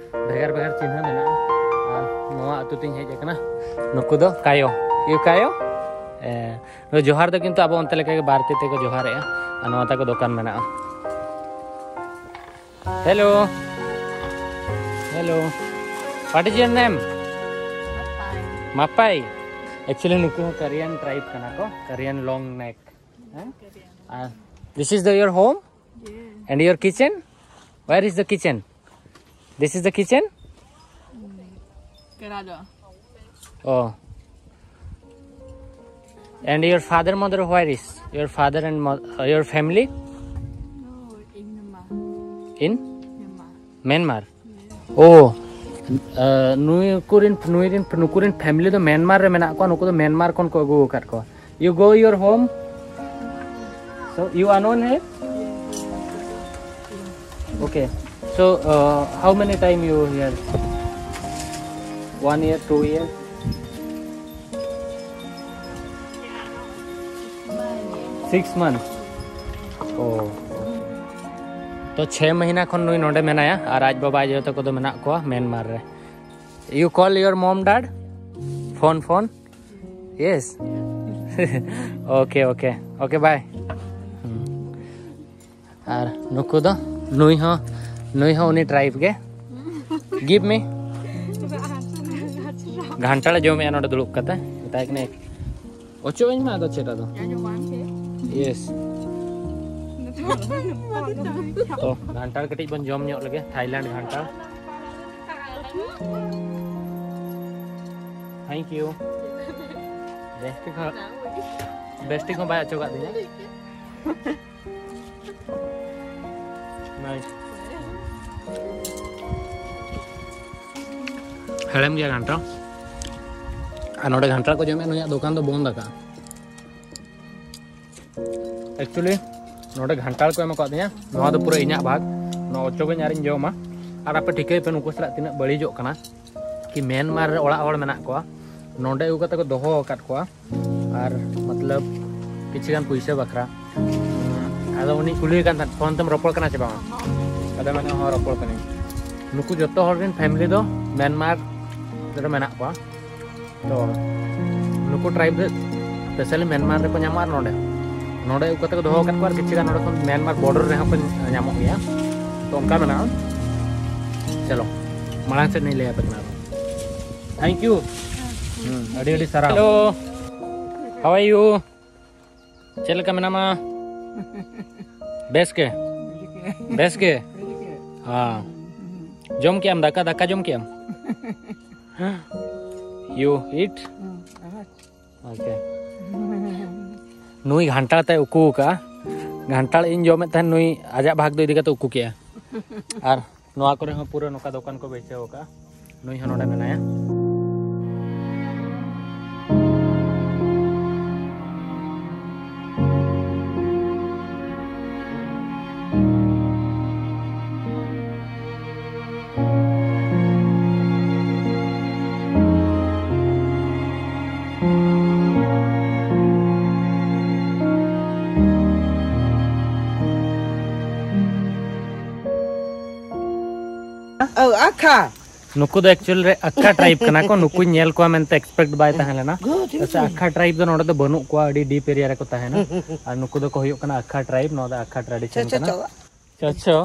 ᱵᱷᱮᱜᱟᱨ ᱵᱷᱮᱜᱟᱨ ᱪᱤᱱᱦᱟᱹ ᱢᱮᱱᱟᱜᱼᱟ᱾ ᱟᱨ ᱱᱚᱣᱟ ᱟᱹᱛᱩ ᱛᱤᱧ ᱦᱮᱡ ᱟᱠᱟᱱᱟ, ᱱᱩᱠᱩ ᱫᱚ ᱠᱟᱭᱚ, ᱤᱭᱩ ᱠᱟᱭᱚ᱾ ᱮ, ᱱᱚᱣᱟ ᱡᱚᱦᱟᱨ ᱫᱚ ᱠᱤᱱᱛᱩ ᱟᱵᱚ ᱚᱱᱛᱮ ᱞᱮᱠᱟ ᱜᱮ ᱵᱟᱨ ᱛᱤ ᱛᱮᱠᱚ ᱡᱚᱦᱟᱨᱮᱜᱼᱟ᱾ ᱟᱨ ᱱᱚᱣᱟ ᱛᱟᱠᱚ ᱫᱚᱠᱟᱱ ᱢᱮᱱᱟᱜᱼᱟ᱾ Hello. Hello. What is your name? Mapai. Actually, ᱱᱩᱠᱩ ᱦᱚᱸ Karen tribe ᱠᱟᱱᱟ ᱠᱚ, Karen long neck. ᱦᱮᱸ? ᱟᱨ this is the your home and your kitchen? Where is the kitchen? This is the kitchen? Gerada. Oh. And your father, mother, where is? Your father and mo- uh, your family? No, in Myanmar. In Myanmar. Myanmar. Oh. Uh, ᱱᱩᱭ ᱠᱚᱨᱮᱱ ᱱᱩᱭ ᱨᱮᱱ ᱱᱩᱠᱩ ᱨᱮᱱ family ᱫᱚ ᱢᱮᱱᱢᱟᱨ ᱨᱮ ᱢᱮᱱᱟᱜ ᱠᱚᱣᱟ᱾ ᱱᱩᱠᱩ ᱫᱚ ᱢᱮᱱᱢᱟᱨ ᱠᱷᱚᱱ ᱠᱚ ᱟᱹᱜᱩ ᱟᱠᱟᱫ ᱠᱚᱣᱟ. You go your home. So you unknown here? Okay. So uh, how many time you here? One year, two year? Six months. Oh. ᱛᱚ ᱪᱷᱮ ᱢᱟᱹᱦᱤᱱᱟ ᱠᱷᱚᱱ ᱱᱩᱭ ᱱᱚᱰᱮ ᱢᱮᱱᱟᱭᱟ ᱟᱨ ᱟᱡ ᱵᱟᱵᱟ ᱟᱡ ᱟᱭᱳ ᱛᱟᱠᱚ ᱫᱚ ᱢᱮᱱᱟᱜ ᱠᱚᱣᱟ ᱢᱮᱱᱢᱟᱨ ᱨᱮ. You call your mom, dad? Phone, phone? Yes. Okay, okay. Okay, bye. ᱟᱨ ᱱᱩᱠᱩ ᱫᱚ ᱱᱩᱭ ᱦᱚᱸ ᱱᱩᱭ ᱦᱚᱸ ᱩᱱᱤ tribe ᱜᱮ. Give me. ᱜᱷᱟᱱᱴᱟᱲ ᱮ ᱡᱚᱢᱮᱜᱼᱟ ᱱᱚᱰᱮ ᱫᱩᱲᱩᱵ ᱠᱟᱛᱮ. ᱢᱮᱛᱟᱭ ᱠᱟᱱᱟᱭ ᱚᱪᱚᱜ ᱟᱹᱧ ᱢᱟ ᱟᱫᱚ ᱪᱮᱫ ᱟᱫᱚ. Yes. ᱛᱚ ᱜᱷᱟᱱᱴᱟᱲ ᱠᱟᱹᱴᱤᱡ ᱵᱚᱱ ᱡᱚᱢ ᱧᱚᱜ ᱞᱮᱜᱮ, Thailand ᱜᱷᱟᱱᱴᱟᱲ. Thank you. ᱵᱮᱥᱴᱷᱤᱠ ᱦᱚᱸ ᱵᱮᱥᱴᱷᱤᱠ ᱦᱚᱸ ᱵᱟᱭ ᱚᱪᱚᱜᱟᱜ ᱛᱤᱧᱟ. Nice. ᱦᱮᱲᱮᱢ ᱜᱮᱭᱟ ᱜᱷᱟᱱᱴᱟᱲ. ᱟᱨ ᱱᱚᱰᱮ ᱜᱷᱟᱱᱴᱟᱲ ᱠᱚ ᱡᱚᱢᱮᱫ, ᱱᱩᱭᱟᱜ ᱫᱚᱠᱟᱱ ᱫᱚ ᱵᱚᱱᱫ ᱟᱠᱟᱫᱼᱟ. Actually ᱱᱚᱰᱮ ᱜᱷᱟᱱᱴᱟᱲ ᱠᱚ ᱮᱢ ᱟᱠᱟᱫ ᱛᱤᱧᱟ, ᱱᱚᱣᱟ ᱫᱚ ᱯᱩᱨᱟᱹ ᱤᱧᱟᱹᱜ ᱵᱷᱟᱜᱽ. ᱱᱚᱣᱟ ᱚᱪᱚᱜᱟᱹᱧ ᱟᱨᱤᱧ ᱡᱚᱢᱟ. ᱟᱨ ᱟᱯᱮ ᱴᱷᱤᱠᱟᱹᱭ ᱯᱮ ᱱᱩᱠᱩ ᱥᱟᱞᱟᱜ ᱛᱤᱱᱟᱹᱜ ᱵᱟᱹᱲᱤᱡᱚᱜ ᱠᱟᱱᱟ. ᱠᱤ ᱢᱮᱱᱢᱟᱨ ᱨᱮ ᱚᱲᱟᱜ ᱦᱚᱲ ᱢᱮᱱᱟᱜ ᱠᱚᱣᱟ, ᱱᱚᱰᱮ ᱟᱹᱜᱩ ᱠᱟᱛᱮ ᱠᱚ ᱫᱚᱦᱚ ᱟᱠᱟᱫ ᱠᱚᱣᱟ. ᱟᱨ ᱢᱚᱛᱞᱚᱵ ᱠᱤᱪᱷᱩ ᱜᱟᱱ ᱯᱩᱭᱥᱟᱹ ᱵᱟᱠᱷᱨᱟ. ᱟᱫᱚ ᱩᱱᱤ ᱠᱩᱞᱤᱭᱮ ᱠᱟᱱ ᱛᱟᱦᱮᱸᱫ, "ᱯᱷᱳᱱ ᱛᱮᱢ ᱨᱚᱯᱚᱲ ᱠᱟᱱᱟ ᱪᱮ ᱵᱟᱝ?" ᱟᱫᱚ ᱢᱮᱱᱟ, "ᱦᱚᱸ, ᱨᱚᱯᱚᱲ ᱠᱟᱹᱱᱟᱹᱧ᱾" ᱱᱩᱠᱩ ᱡᱚᱛᱚ ᱦᱚᱲ ᱨᱮᱱ family ᱫᱚ ᱢᱮᱱᱢᱟᱨ ᱨᱮ ᱢᱮᱱᱟᱜ ᱠᱚᱣᱟ. ᱛᱚ ᱱᱩᱠᱩ tribe ᱫᱚ specially ᱢᱮᱱᱢᱟᱨ ᱨᱮᱠᱚ ᱧᱟᱢᱚᱜᱼᱟ᱾ ᱟᱨ ᱱᱚᱰᱮ ᱱᱚᱰᱮ ᱟᱹᱜᱩ ᱠᱟᱛᱮ ᱠᱚ ᱫᱚᱦᱚ ᱟᱠᱟᱫ ᱠᱚᱣᱟ᱾ ᱟᱨ ᱠᱤᱪᱷᱩ ᱜᱟᱱ ᱱᱚᱰᱮ ᱠᱷᱚᱱ ᱢᱮᱱᱢᱟᱨ border ᱨᱮᱦᱚᱸ ᱠᱚ ᱧᱟᱢᱚᱜ ᱜᱮᱭᱟ᱾ ᱛᱚ ᱚᱱᱠᱟ ᱢᱮᱱᱟᱜᱼᱟ᱾ ᱪᱚᱞᱚ ᱢᱟᱲᱟᱝ ᱥᱮᱫ ᱤᱧ ᱞᱟᱹᱭ ᱟᱯᱮ ᱠᱟᱱᱟ᱾ Thank you. ᱟᱹᱰᱤ ᱟᱹᱰᱤ ᱥᱟᱨᱦᱟᱣ᱾ Hello, how are you? ᱪᱮᱫ ᱞᱮᱠᱟ ᱢᱮᱱᱟᱢᱟ? ᱵᱮᱥ ᱜᱮ? ᱵᱮᱥ ᱜᱮ? ᱦᱮᱸ᱾ ᱡᱚᱢ ᱠᱮᱜ ᱟᱢ ᱫᱟᱠᱟ? ᱫᱟᱠᱟ ᱡᱚᱢ ᱠᱮᱜ ᱟᱢ? You eat? Okay. ᱱᱩᱭ ᱜᱷᱟᱱᱴᱟᱲ ᱛᱮ ᱩᱠᱩ ᱟᱠᱟᱫᱼᱟ᱾ ᱜᱷᱟᱱᱴᱟᱲ ᱤᱧ ᱡᱚᱢᱮᱫ ᱛᱟᱦᱮᱸᱫ, ᱱᱩᱭ ᱟᱡᱟᱜ ᱵᱷᱟᱜᱽ ᱫᱚ ᱤᱫᱤ ᱠᱟᱛᱮ ᱩᱠᱩ ᱠᱮᱜᱼᱟ᱾ ᱟᱨ ᱱᱚᱣᱟ ᱠᱚᱨᱮ ᱦᱚᱸ ᱯᱩᱨᱟᱹ ᱱᱚᱝᱠᱟ ᱫᱚᱠᱟᱱ ᱠᱚ ᱵᱟᱹᱭᱥᱟᱹᱣ ᱟᱠᱟᱫᱼᱟ᱾ ᱱᱩᱭ ᱦᱚᱸ ᱱᱚᱰᱮ ᱢᱮᱱᱟᱭᱟ᱾ ᱟᱠᱷᱟ᱾ ᱱᱩᱠᱩ ᱫᱚ actual ᱨᱮ ᱟᱠᱷᱟ tribe ᱠᱟᱱᱟ ᱠᱚ᱾ ᱱᱩᱠᱩᱧ ᱧᱮᱞ ᱠᱚᱣᱟ ᱢᱮᱱᱛᱮ expect ᱵᱟᱭ ᱛᱟᱦᱮᱸ ᱞᱮᱱᱟ᱾ ᱟᱪᱪᱷᱟ, ᱟᱠᱷᱟ tribe ᱫᱚ ᱱᱚᱰᱮ ᱫᱚ ᱵᱟᱹᱱᱩᱜ ᱠᱚᱣᱟ, ᱟᱹᱰᱤ deep area ᱨᱮᱠᱚ ᱛᱟᱦᱮᱱᱟ᱾ ᱟᱨ ᱱᱩᱠᱩ ᱫᱚᱠᱚ ᱦᱩᱭᱩᱜ ᱠᱟᱱᱟ ᱟᱠᱷᱟ tribe᱾ ᱱᱚᱣᱟ ᱫᱚ ᱟᱠᱷᱟ tradition ᱠᱟᱱᱟ᱾ ᱪᱚ, ᱪᱚ᱾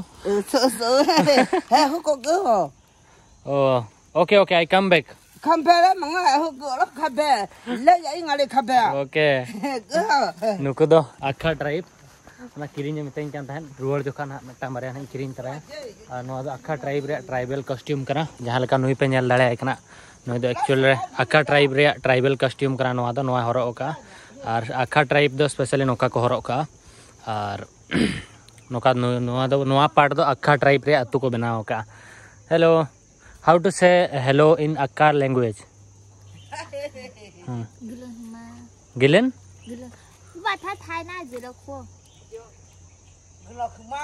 ᱦᱮᱸ, ᱦᱩᱠᱚ ᱜᱚ᱾ ᱚ, okay, okay, I come back. ᱠᱷᱟᱢᱵᱮ ᱨᱮ ᱢᱟᱝᱟ ᱦᱩᱠᱚ ᱚᱞᱚᱜ ᱠᱷᱟᱵᱮ᱾ ᱞᱟᱹᱭ ᱟᱹᱧ ᱟᱞᱮ ᱠᱷᱟᱵᱮ᱾ Okay. ᱜᱚ᱾ ᱱᱩᱠᱩ ᱫᱚ ᱟᱠᱷᱟ tribe᱾ ᱚᱱᱟ ᱠᱤᱨᱤᱧ ᱮ ᱢᱤᱛᱟᱹᱧ ᱠᱟᱱ ᱛᱟᱦᱮᱸᱫ, ᱨᱩᱣᱟᱹᱲ ᱡᱚᱠᱷᱚᱱ ᱦᱟᱸᱜ ᱢᱤᱫᱴᱟᱝ ᱵᱟᱨᱭᱟ ᱦᱟᱸᱜ ᱤᱧ ᱠᱤᱨᱤᱧ ᱛᱚᱨᱟᱭᱟ᱾ ᱟᱨ ᱱᱚᱣᱟ ᱫᱚ ᱟᱠᱷᱟ tribe ᱨᱮᱭᱟᱜ tribal costume ᱠᱟᱱᱟ, ᱡᱟᱦᱟᱸ ᱞᱮᱠᱟ ᱱᱩᱭ ᱯᱮ ᱧᱮᱞ ᱫᱟᱲᱮᱭᱟᱭ ᱠᱟᱱᱟ᱾ ᱱᱩᱭ ᱫᱚ actual ᱨᱮ ᱟᱠᱷᱟ tribe ᱨᱮᱭᱟᱜ tribal costume ᱠᱟᱱᱟ ᱱᱚᱣᱟ ᱫᱚ, ᱱᱚᱣᱟ ᱦᱚᱨᱚᱜ ᱟᱠᱟᱫᱼᱟ᱾ ᱟᱨ ᱟᱠᱷᱟ tribe ᱫᱚ specially ᱱᱚᱝᱠᱟ ᱠᱚ ᱦᱚᱨᱚᱜ ᱠᱟᱜᱼᱟ᱾ ᱟᱨ ᱱᱚᱝᱠᱟ ᱱᱩ-, ᱱᱚᱣᱟ ᱫᱚ, ᱱᱚᱣᱟ part ᱫᱚ ᱟᱠᱷᱟ tribe ᱨᱮᱭᱟᱜ ᱟᱹᱛᱩ ᱠᱚ ᱵᱮᱱᱟᱣ ᱟᱠᱟᱫᱼᱟ᱾ Hello, how to say hello in Akka language? ᱦᱮᱸ᱾ ᱜᱩᱞᱟᱹᱢᱟ᱾ ᱜᱤᱞᱮᱱ? ᱜᱩᱞᱟᱹ-, ᱵᱟᱛᱷᱟ ᱛᱷᱟᱭᱱᱟ ᱡᱮᱨᱚᱠᱚ᱾ ᱜᱩᱞᱟᱹᱢᱟ᱾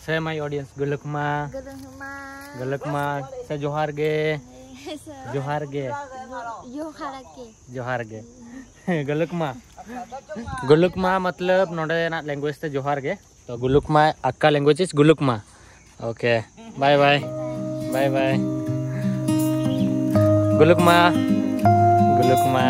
Say my audience, ᱜᱩᱞᱟᱹᱠᱢᱟ᱾ ᱜᱩᱞᱟᱹᱢᱟ᱾ ᱜᱩᱞᱟᱹᱠᱢᱟ᱾ ᱥᱮ ᱡᱚᱦᱟᱨ ᱜᱮ᱾ ᱡᱚᱦᱟᱨ ᱜᱮ᱾ ᱡᱚᱦᱟᱨ ᱜᱮ᱾ ᱡᱚᱦᱟᱨ ᱜᱮ᱾ ᱜᱩᱞᱟᱹᱠᱢᱟ᱾ ᱜᱩᱞᱟᱹᱠᱢᱟ ᱢᱚᱛᱞᱚᱵ ᱱᱚᱰᱮᱱᱟᱜ language ᱛᱮ ᱡᱚᱦᱟᱨ ᱜᱮ᱾ ᱛᱚ ᱜᱩᱞᱩᱠᱢᱟ, ᱟᱠᱠᱟ language is ᱜᱩᱞᱩᱠᱢᱟ᱾ Okay, bye bye. Bye bye. ᱜᱩᱞᱩᱠᱢᱟ, ᱜᱩᱞᱩᱠᱢᱟ᱾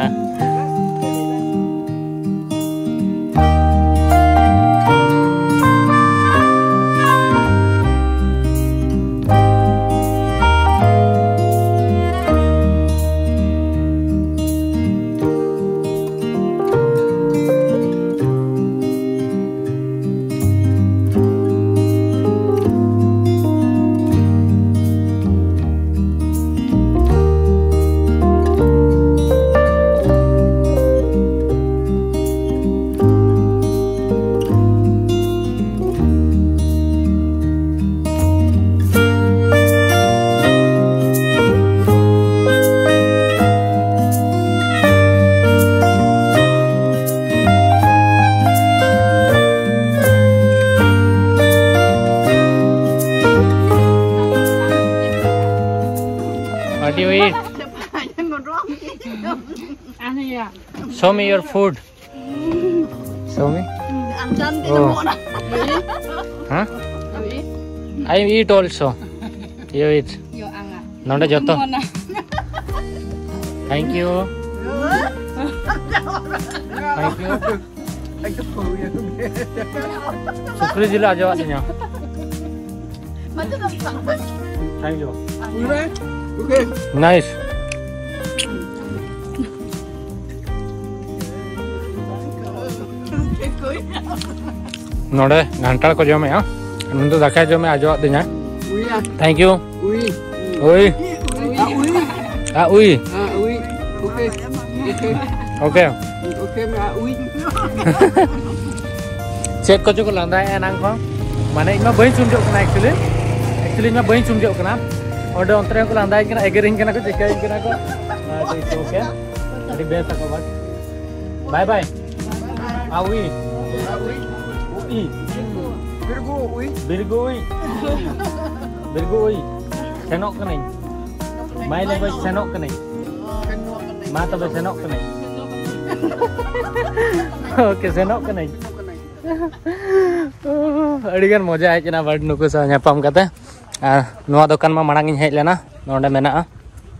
Show me your food. Show me. Oh. Huh? I eat also. You eat. ᱱᱚᱰᱮ ᱡᱚᱛᱚ. Thank you. Thank you. ᱥᱩᱠᱨᱤ ᱡᱤᱞ ᱟᱡᱚᱣᱟᱜ ᱛᱤᱧᱟ. Thank you. ᱱᱟᱭᱤᱥ. ᱱᱚᱰᱮ ᱜᱷᱟᱱᱴᱟᱲ ᱠᱚ ᱡᱚᱢᱮᱜᱼᱟ, ᱱᱩᱭ ᱫᱚ ᱫᱟᱠᱟᱭ ᱡᱚᱢᱮᱜᱼᱟ, ᱟᱡᱚᱣᱟᱜ ᱛᱤᱧᱟ. Thank you. ᱩᱭ. ᱩᱭ. ᱟ, ᱩᱭ. ᱟ, ᱩᱭ. ᱟ, ᱩᱭ. Okay. Okay. Okay. Okay, ᱢᱟ, ᱩᱭ. ᱪᱮᱫ ᱠᱚᱪᱚ ᱠᱚ ᱞᱟᱸᱫᱟᱭᱮᱫᱼᱟ ᱮᱱᱟᱝ ᱠᱷᱚᱱ. ᱢᱟᱱᱮ, ᱤᱧ ᱢᱟ ᱵᱟᱹᱧ ᱥᱩᱱᱡᱚᱜ ᱠᱟᱱᱟ, actually. Actually, ᱤᱧ ᱢᱟ ᱵᱟᱹᱧ ᱥᱩᱱᱡᱚᱜ ᱠᱟᱱᱟ. ᱚᱸᱰᱮ ᱚᱱᱛᱮ ᱨᱮᱦᱚᱸ ᱠᱚ ᱞᱟᱸᱫᱟᱭᱤᱧ ᱠᱟᱱᱟ, ᱮᱜᱮᱨᱤᱧ ᱠᱟᱱᱟ ᱠᱚ, ᱪᱤᱠᱟᱹᱭᱤᱧ ᱠᱟᱱᱟ ᱠᱚ. ᱟᱫᱚ it's okay. ᱟᱹᱰᱤ ᱵᱮᱥ ᱟᱠᱚ, but bye bye. ᱟ, ᱩᱭ. ᱩᱭ. ᱵᱤᱨᱜᱩ ᱩᱭ. ᱵᱤᱨᱜᱩ ᱩᱭ. ᱵᱤᱨᱜᱩ ᱩᱭ. ᱥᱮᱱᱚᱜ ᱠᱟᱹᱱᱟᱹᱧ. My language, ᱥᱮᱱᱚᱜ ᱠᱟᱹᱱᱟᱹᱧ. ᱢᱟ ᱛᱚᱵᱮ, ᱥᱮᱱᱚᱜ ᱠᱟᱹᱱᱟᱹᱧ. Okay, ᱥᱮᱱᱚᱜ ᱠᱟᱹᱱᱟᱹᱧ. ᱟᱹᱰᱤᱜᱟᱱ ᱢᱚᱡᱟ ᱦᱮᱡ ᱮᱱᱟ, but ᱱᱩᱠᱩ ᱥᱟᱶ ᱧᱟᱯᱟᱢ ᱠᱟᱛᱮ. ᱟᱨ ᱱᱚᱣᱟ ᱫᱚᱠᱟᱱ ᱢᱟ ᱢᱟᱲᱟᱝ ᱤᱧ ᱦᱮᱡ ᱞᱮᱱᱟ, ᱱᱚᱰᱮ ᱢᱮᱱᱟᱜᱼᱟ.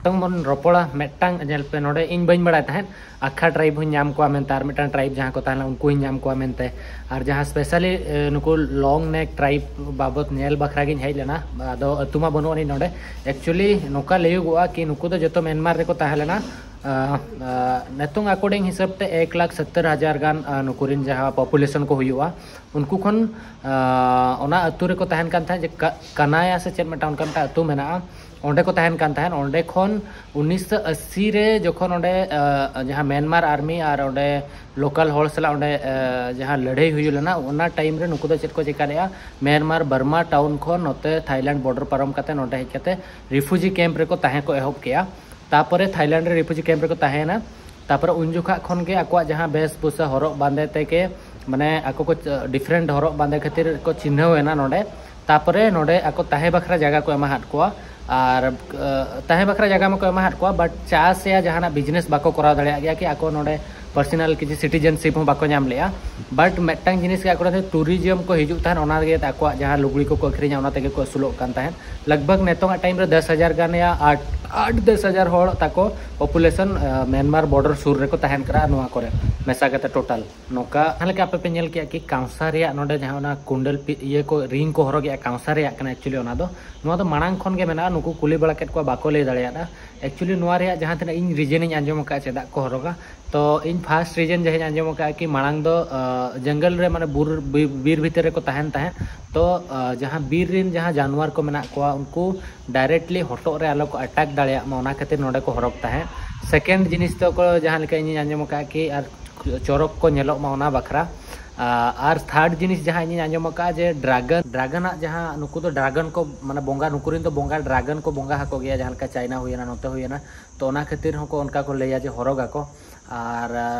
ᱱᱤᱛᱚᱝ ᱵᱚᱱ ᱨᱚᱯᱚᱲᱟ ᱢᱤᱫᱴᱟᱝ, ᱧᱮᱞ ᱯᱮ, ᱱᱚᱰᱮ ᱤᱧ ᱵᱟᱹᱧ ᱵᱟᱲᱟᱭ ᱛᱟᱦᱮᱸᱫ, ᱟᱠᱷᱟ tribe ᱦᱚᱸᱧ ᱧᱟᱢ ᱠᱚᱣᱟ ᱢᱮᱱᱛᱮ, ᱟᱨ ᱢᱤᱫᱴᱟᱝ tribe ᱡᱟᱦᱟᱸ ᱠᱚ ᱛᱟᱦᱮᱸ ᱞᱮᱱᱟ, ᱩᱱᱠᱩ ᱦᱚᱸᱧ ᱧᱟᱢ ᱠᱚᱣᱟ ᱢᱮᱱᱛᱮ. ᱟᱨ ᱡᱟᱦᱟᱸ specially, ᱮ, ᱱᱩᱠᱩ long neck tribe ᱵᱟᱵᱚᱛ ᱧᱮᱞ ᱵᱟᱠᱷᱨᱟ ᱜᱤᱧ ᱦᱮᱡ ᱞᱮᱱᱟ, ᱟᱫᱚ ᱟᱹᱛᱩ ᱢᱟ ᱵᱟᱹᱱᱩᱜ ᱟᱹᱱᱤᱡ ᱱᱚᱰᱮ. Actually, ᱱᱚᱝᱠᱟ ᱞᱟᱹᱭᱩᱜᱚᱜᱼᱟ ᱠᱤ ᱱᱩᱠᱩ ᱫᱚ ᱡᱚᱛᱚ ᱢᱮᱱᱢᱟᱨ ᱨᱮᱠᱚ ᱛᱟᱦᱮᱸ ᱞᱮᱱᱟ. ᱟ, ᱟ, ᱱᱤᱛᱚᱝ according ᱦᱤᱥᱟᱹᱵ ᱛᱮ ᱮᱠ ᱞᱟᱠᱷ ᱥᱚᱛᱛᱚᱨ ᱦᱟᱡᱟᱨ ᱜᱟᱱ, ᱟ, ᱱᱩᱠᱩ ᱨᱮᱱ ᱡᱟᱦᱟᱸ population ᱠᱚ ᱦᱩᱭᱩᱜᱼᱟ, ᱩᱱᱠᱩ ᱠᱷᱚᱱ, ᱟ, ᱚᱱᱟ ᱟᱹᱛᱩ ᱨᱮᱠᱚ ᱛᱟᱦᱮᱱ ᱠᱟᱱ ᱛᱟᱦᱮᱸᱫ, ᱡᱮ ᱠᱟ-, ᱠᱟᱱᱟᱭᱟ ᱥᱮ ᱪᱮᱫ ᱢᱤᱫᱴᱟᱝ ᱚᱱᱠᱟ ᱢᱤᱫᱴᱟᱝ ᱟᱹᱛᱩ ᱢᱮᱱᱟᱜᱼᱟ, ᱚᱸᱰᱮ ᱠᱚ ᱛᱟᱦᱮᱱ ᱠᱟᱱ ᱛᱟᱦᱮᱸᱫ. ᱚᱸᱰᱮ ᱠᱷᱚᱱ ᱩᱱᱤᱥᱥᱚ ᱟᱥᱤ ᱨᱮ ᱡᱚᱠᱷᱚᱱ ᱚᱸᱰᱮ, ᱟ, ᱡᱟᱦᱟᱸ ᱢᱮᱱᱢᱟᱨ army ᱟᱨ ᱚᱸᱰᱮ local ᱦᱚᱲ ᱥᱟᱞᱟᱜ ᱚᱸᱰᱮ, ᱟ, ᱡᱟᱦᱟᱸ ᱞᱟᱹᱲᱦᱟᱹᱭ ᱦᱩᱭ ᱞᱮᱱᱟ, ᱚᱱᱟ time ᱨᱮ ᱱᱩᱠᱩ ᱫᱚ ᱪᱮᱫ ᱠᱚ ᱪᱮᱠᱟ ᱞᱮᱫᱼᱟ, ᱢᱮᱱᱢᱟᱨ ᱵᱟᱨᱢᱟ town ᱠᱷᱚᱱ ᱱᱚᱛᱮ ᱛᱷᱟᱭᱞᱮᱱᱰ border ᱯᱟᱨᱚᱢ ᱠᱟᱛᱮ ᱱᱚᱸᱰᱮ ᱦᱮᱡ ᱠᱟᱛᱮ refugee camp ᱨᱮᱠᱚ ᱛᱟᱦᱮᱸ ᱠᱚ ᱮᱦᱚᱵ ᱠᱮᱜᱼᱟ. ᱛᱟᱯᱚᱨᱮ ᱛᱷᱟᱭᱞᱮᱱᱰ ᱨᱮ refugee camp ᱨᱮᱠᱚ ᱛᱟᱦᱮᱸᱭᱮᱱᱟ. ᱛᱟᱯᱚᱨᱮ ᱩᱱ ᱡᱚᱠᱷᱟᱜ ᱠᱷᱚᱱ ᱜᱮ ᱟᱠᱚᱣᱟᱜ ᱡᱟᱦᱟᱸ ᱵᱮᱥ ᱵᱷᱩᱥᱟ ᱦᱚᱨᱚᱜ ᱵᱟᱸᱫᱮ ᱛᱮᱜᱮ, ᱢᱟᱱᱮ, ᱟᱠᱚ ᱠᱚ ᱪ-, different ᱦᱚᱨᱚᱜ ᱵᱟᱸᱫᱮ ᱠᱷᱟᱹᱛᱤᱨ ᱠᱚ ᱪᱤᱱᱦᱟᱹᱣ ᱮᱱᱟ ᱱᱚᱰᱮ. ᱛᱟᱯᱚᱨᱮ ᱱᱚᱰᱮ ᱟᱠᱚ ᱛᱟᱦᱮᱸ ᱵᱟᱠᱷᱨᱟ ᱡᱟᱭᱜᱟ ᱠᱚ ᱮᱢᱟ ᱦᱟᱫ ᱠᱚᱣᱟ. ᱟᱨ ᱛᱟᱦᱮᱸ ᱵᱟᱠᱷᱨᱟ ᱡᱟᱭᱜᱟ ᱢᱟᱠᱚ ᱮᱢᱟᱦᱟᱫ ᱠᱚᱣᱟ, but ᱪᱟᱥ ᱭᱟ ᱡᱟᱦᱟᱱᱟᱜ ᱵᱤᱡᱽᱱᱮᱥ ᱵᱟᱠᱚ ᱠᱚᱨᱟᱣ ᱫᱟᱲᱮᱭᱟᱜ ᱜᱮᱭᱟ ᱠᱤ ᱟᱠᱚ ᱱᱚᱰᱮ ᱯᱟᱨᱥᱚᱱᱟᱞ ᱠᱤᱪᱷᱩ ᱥᱤᱴᱤᱡᱮᱱᱥᱤᱯ ᱦᱚᱸ ᱵᱟᱠᱚ ᱧᱟᱢ ᱞᱮᱜᱼᱟ᱾ ᱵᱟᱴ ᱢᱤᱫᱴᱟᱝ ᱡᱤᱱᱤᱥ ᱜᱮ ᱟᱠᱚ ᱴᱷᱮᱱ ᱴᱩᱨᱤᱡᱚᱢ ᱠᱚ ᱦᱤᱡᱩᱜ ᱛᱟᱦᱮᱸᱫ, ᱚᱱᱟ ᱨᱮᱜᱮ ᱟᱠᱚᱣᱟᱜ ᱡᱟᱦᱟᱸ ᱞᱩᱜᱽᱲᱤ ᱠᱚᱠᱚ ᱟᱹᱠᱷᱨᱤᱧᱟ ᱚᱱᱟ ᱛᱮᱜᱮ ᱠᱚ ᱟᱹᱥᱩᱞᱚᱜ ᱠᱟᱱ ᱛᱟᱦᱮᱸᱫ᱾ ᱞᱟᱜᱽ ᱵᱷᱟᱜᱽ ᱱᱤᱛᱚᱝᱟᱜ ᱴᱟᱭᱤᱢ ᱨᱮ ᱫᱚᱥ ᱦᱟᱡᱟᱨ ᱜᱟᱱ ᱭᱟ ᱟᱴ ᱟᱴ ᱫᱚᱥ ᱦᱟᱡᱟᱨ ᱦᱚᱲ ᱛᱟᱠᱚ ᱯᱚᱯᱩᱞᱮᱥᱚᱱ ᱢᱮᱱᱢᱟᱨ ᱵᱚᱨᱰᱟᱨ ᱥᱩᱨ ᱨᱮᱠᱚ ᱛᱟᱦᱮᱱ ᱠᱟᱱᱟ ᱱᱚᱣᱟ ᱠᱚᱨᱮ ᱢᱮᱥᱟ ᱠᱟᱛᱮ ᱴᱳᱴᱟᱞ᱾ ᱱᱚᱝᱠᱟ ᱡᱟᱦᱟᱸ ᱞᱮᱠᱟ ᱟᱯᱮ ᱯᱮ ᱧᱮᱞ ᱠᱮᱜᱼᱟ ᱠᱤ ᱠᱟᱸᱥᱟ ᱨᱮᱭᱟᱜ ᱱᱚᱰᱮ ᱡᱟᱦᱟᱸ ᱚᱱᱟ ᱠᱩᱸᱰᱟᱹᱞ ᱯᱤ- ᱤᱭᱟᱹ ᱠᱚ ᱨᱤᱝ ᱠᱚ ᱦᱚᱨᱚᱜᱮᱜᱼᱟ, ᱠᱟᱸᱥᱟ ᱨᱮᱭᱟᱜ ᱠᱟᱱᱟ ᱮᱠᱪᱩᱭᱮᱞᱤ ᱚᱱᱟ ᱫᱚ᱾ ᱱᱚᱣᱟ ᱫᱚ ᱢᱟᱲᱟᱝ ᱠᱷᱚᱱ ᱜᱮ ᱢᱮᱱᱟᱜᱼᱟ, ᱱᱩᱠᱩ ᱠᱩᱞᱤ ᱵᱟᱲᱟ ᱠᱮᱫ ᱠᱚᱣᱟ, ᱵᱟᱠᱚ ᱞᱟᱹᱭ ᱫᱟᱲᱮᱭᱟᱫᱟ᱾ ᱮᱠᱪᱩᱭᱮᱞᱤ ᱱᱚᱣᱟ ᱨᱮᱭᱟᱜ ᱡᱟᱦᱟᱸ ᱛᱤᱱᱟᱹᱜ ᱤᱧ ᱨᱤᱡᱮᱱ ᱤᱧ ᱟᱸᱡᱚᱢ ᱟᱠᱟᱫᱼᱟ ᱪᱮᱫᱟᱜ ᱠᱚ ᱦᱚᱨᱚᱜᱟ, ᱛᱚ ᱤᱧ ᱯᱷᱟᱥᱴ ᱨᱤᱡᱮᱱ ᱡᱟᱦᱟᱸᱧ ᱟᱸᱡᱚᱢ ᱟᱠᱟᱫᱼᱟ ᱠᱤ ᱢᱟᱲᱟᱝ ᱫᱚ ᱡᱚᱝᱜᱚᱞ ᱨᱮ ᱢᱟᱱᱮ ᱵᱩᱨ- ᱵᱤ- ᱵᱤᱨ ᱵᱷᱤᱛᱤᱨ ᱨᱮᱠᱚ ᱛᱟᱦᱮᱱ ᱛᱟᱦᱮᱸᱫ᱾ ᱛᱚ ᱡᱟᱦᱟᱸ ᱵᱤᱨ ᱨᱮᱱ ᱡᱟᱦᱟᱸ ᱡᱟᱱᱣᱟᱨ ᱠᱚ ᱢᱮᱱᱟᱜ ᱠᱚᱣᱟ ᱩᱱᱠᱩ ᱰᱟᱭᱨᱮᱠᱴᱞᱤ ᱦᱚᱴᱚᱜ ᱨᱮ ᱟᱞᱚ ᱠᱚ ᱟᱴᱟᱠ ᱫᱟᱲᱮᱭᱟᱜ ᱢᱟ ᱚᱱᱟ ᱠᱷᱟᱹᱛᱤᱨ ᱱᱚᱰᱮ ᱠᱚ ᱦᱚᱨᱚᱜ ᱛᱟᱦᱮᱸᱫ᱾ ᱥᱮᱠᱮᱱᱰ ᱡᱤᱱᱤᱥ ᱫᱚ ᱠᱚ ᱡᱟᱦᱟᱸ ᱞᱮᱠᱟ ᱤᱧᱤᱧ ᱟᱸᱡᱚᱢ ᱟᱠᱟᱫᱼᱟ ᱠᱤ ᱟᱨ ᱪᱚᱨᱚᱠ ᱠᱚ ᱧᱮᱞᱚᱜ ᱢᱟ ᱚᱱᱟ ᱵᱟᱠᱷᱨᱟ᱾ ᱟᱨ ᱛᱷᱟᱨᱰ ᱡᱤᱱᱤᱥ ᱡᱟᱦᱟᱸ ᱤᱧᱤᱧ ᱟᱸᱡᱚᱢ ᱟᱠᱟᱫᱼᱟ ᱡᱮ ᱰᱨᱟᱜᱚᱱ, ᱰᱨᱟᱜᱚᱱᱟᱜ ᱡᱟᱦᱟᱸ ᱱᱩᱠᱩ ᱫᱚ ᱰᱨᱟᱜᱚᱱ ᱠᱚ ᱢᱟᱱᱮ ᱵᱚᱸᱜᱟ, ᱱᱩᱠᱩ ᱨᱮᱱ ᱫᱚ ᱵᱚᱸᱜᱟ ᱰᱨᱟᱜᱚᱱ ᱠᱚ ᱵᱚᱸᱜᱟ ᱟᱠᱚ ᱜᱮᱭᱟ, ᱡᱟᱦᱟᱸ ᱞᱮᱠᱟ ᱪᱟᱭᱱᱟ ᱦᱩᱭᱮᱱᱟ, ᱱᱚᱛᱮ ᱦᱩᱭᱮᱱᱟ᱾ ᱛᱚ ᱚᱱᱟ ᱠᱷᱟᱹᱛᱤᱨ ᱦᱚᱸᱠᱚ ᱚᱱᱠᱟ ᱠᱚ ᱞᱟᱹᱭᱟ ᱡᱮ ᱦᱚᱨᱚᱜ ᱟᱠᱚ᱾ ᱟᱨ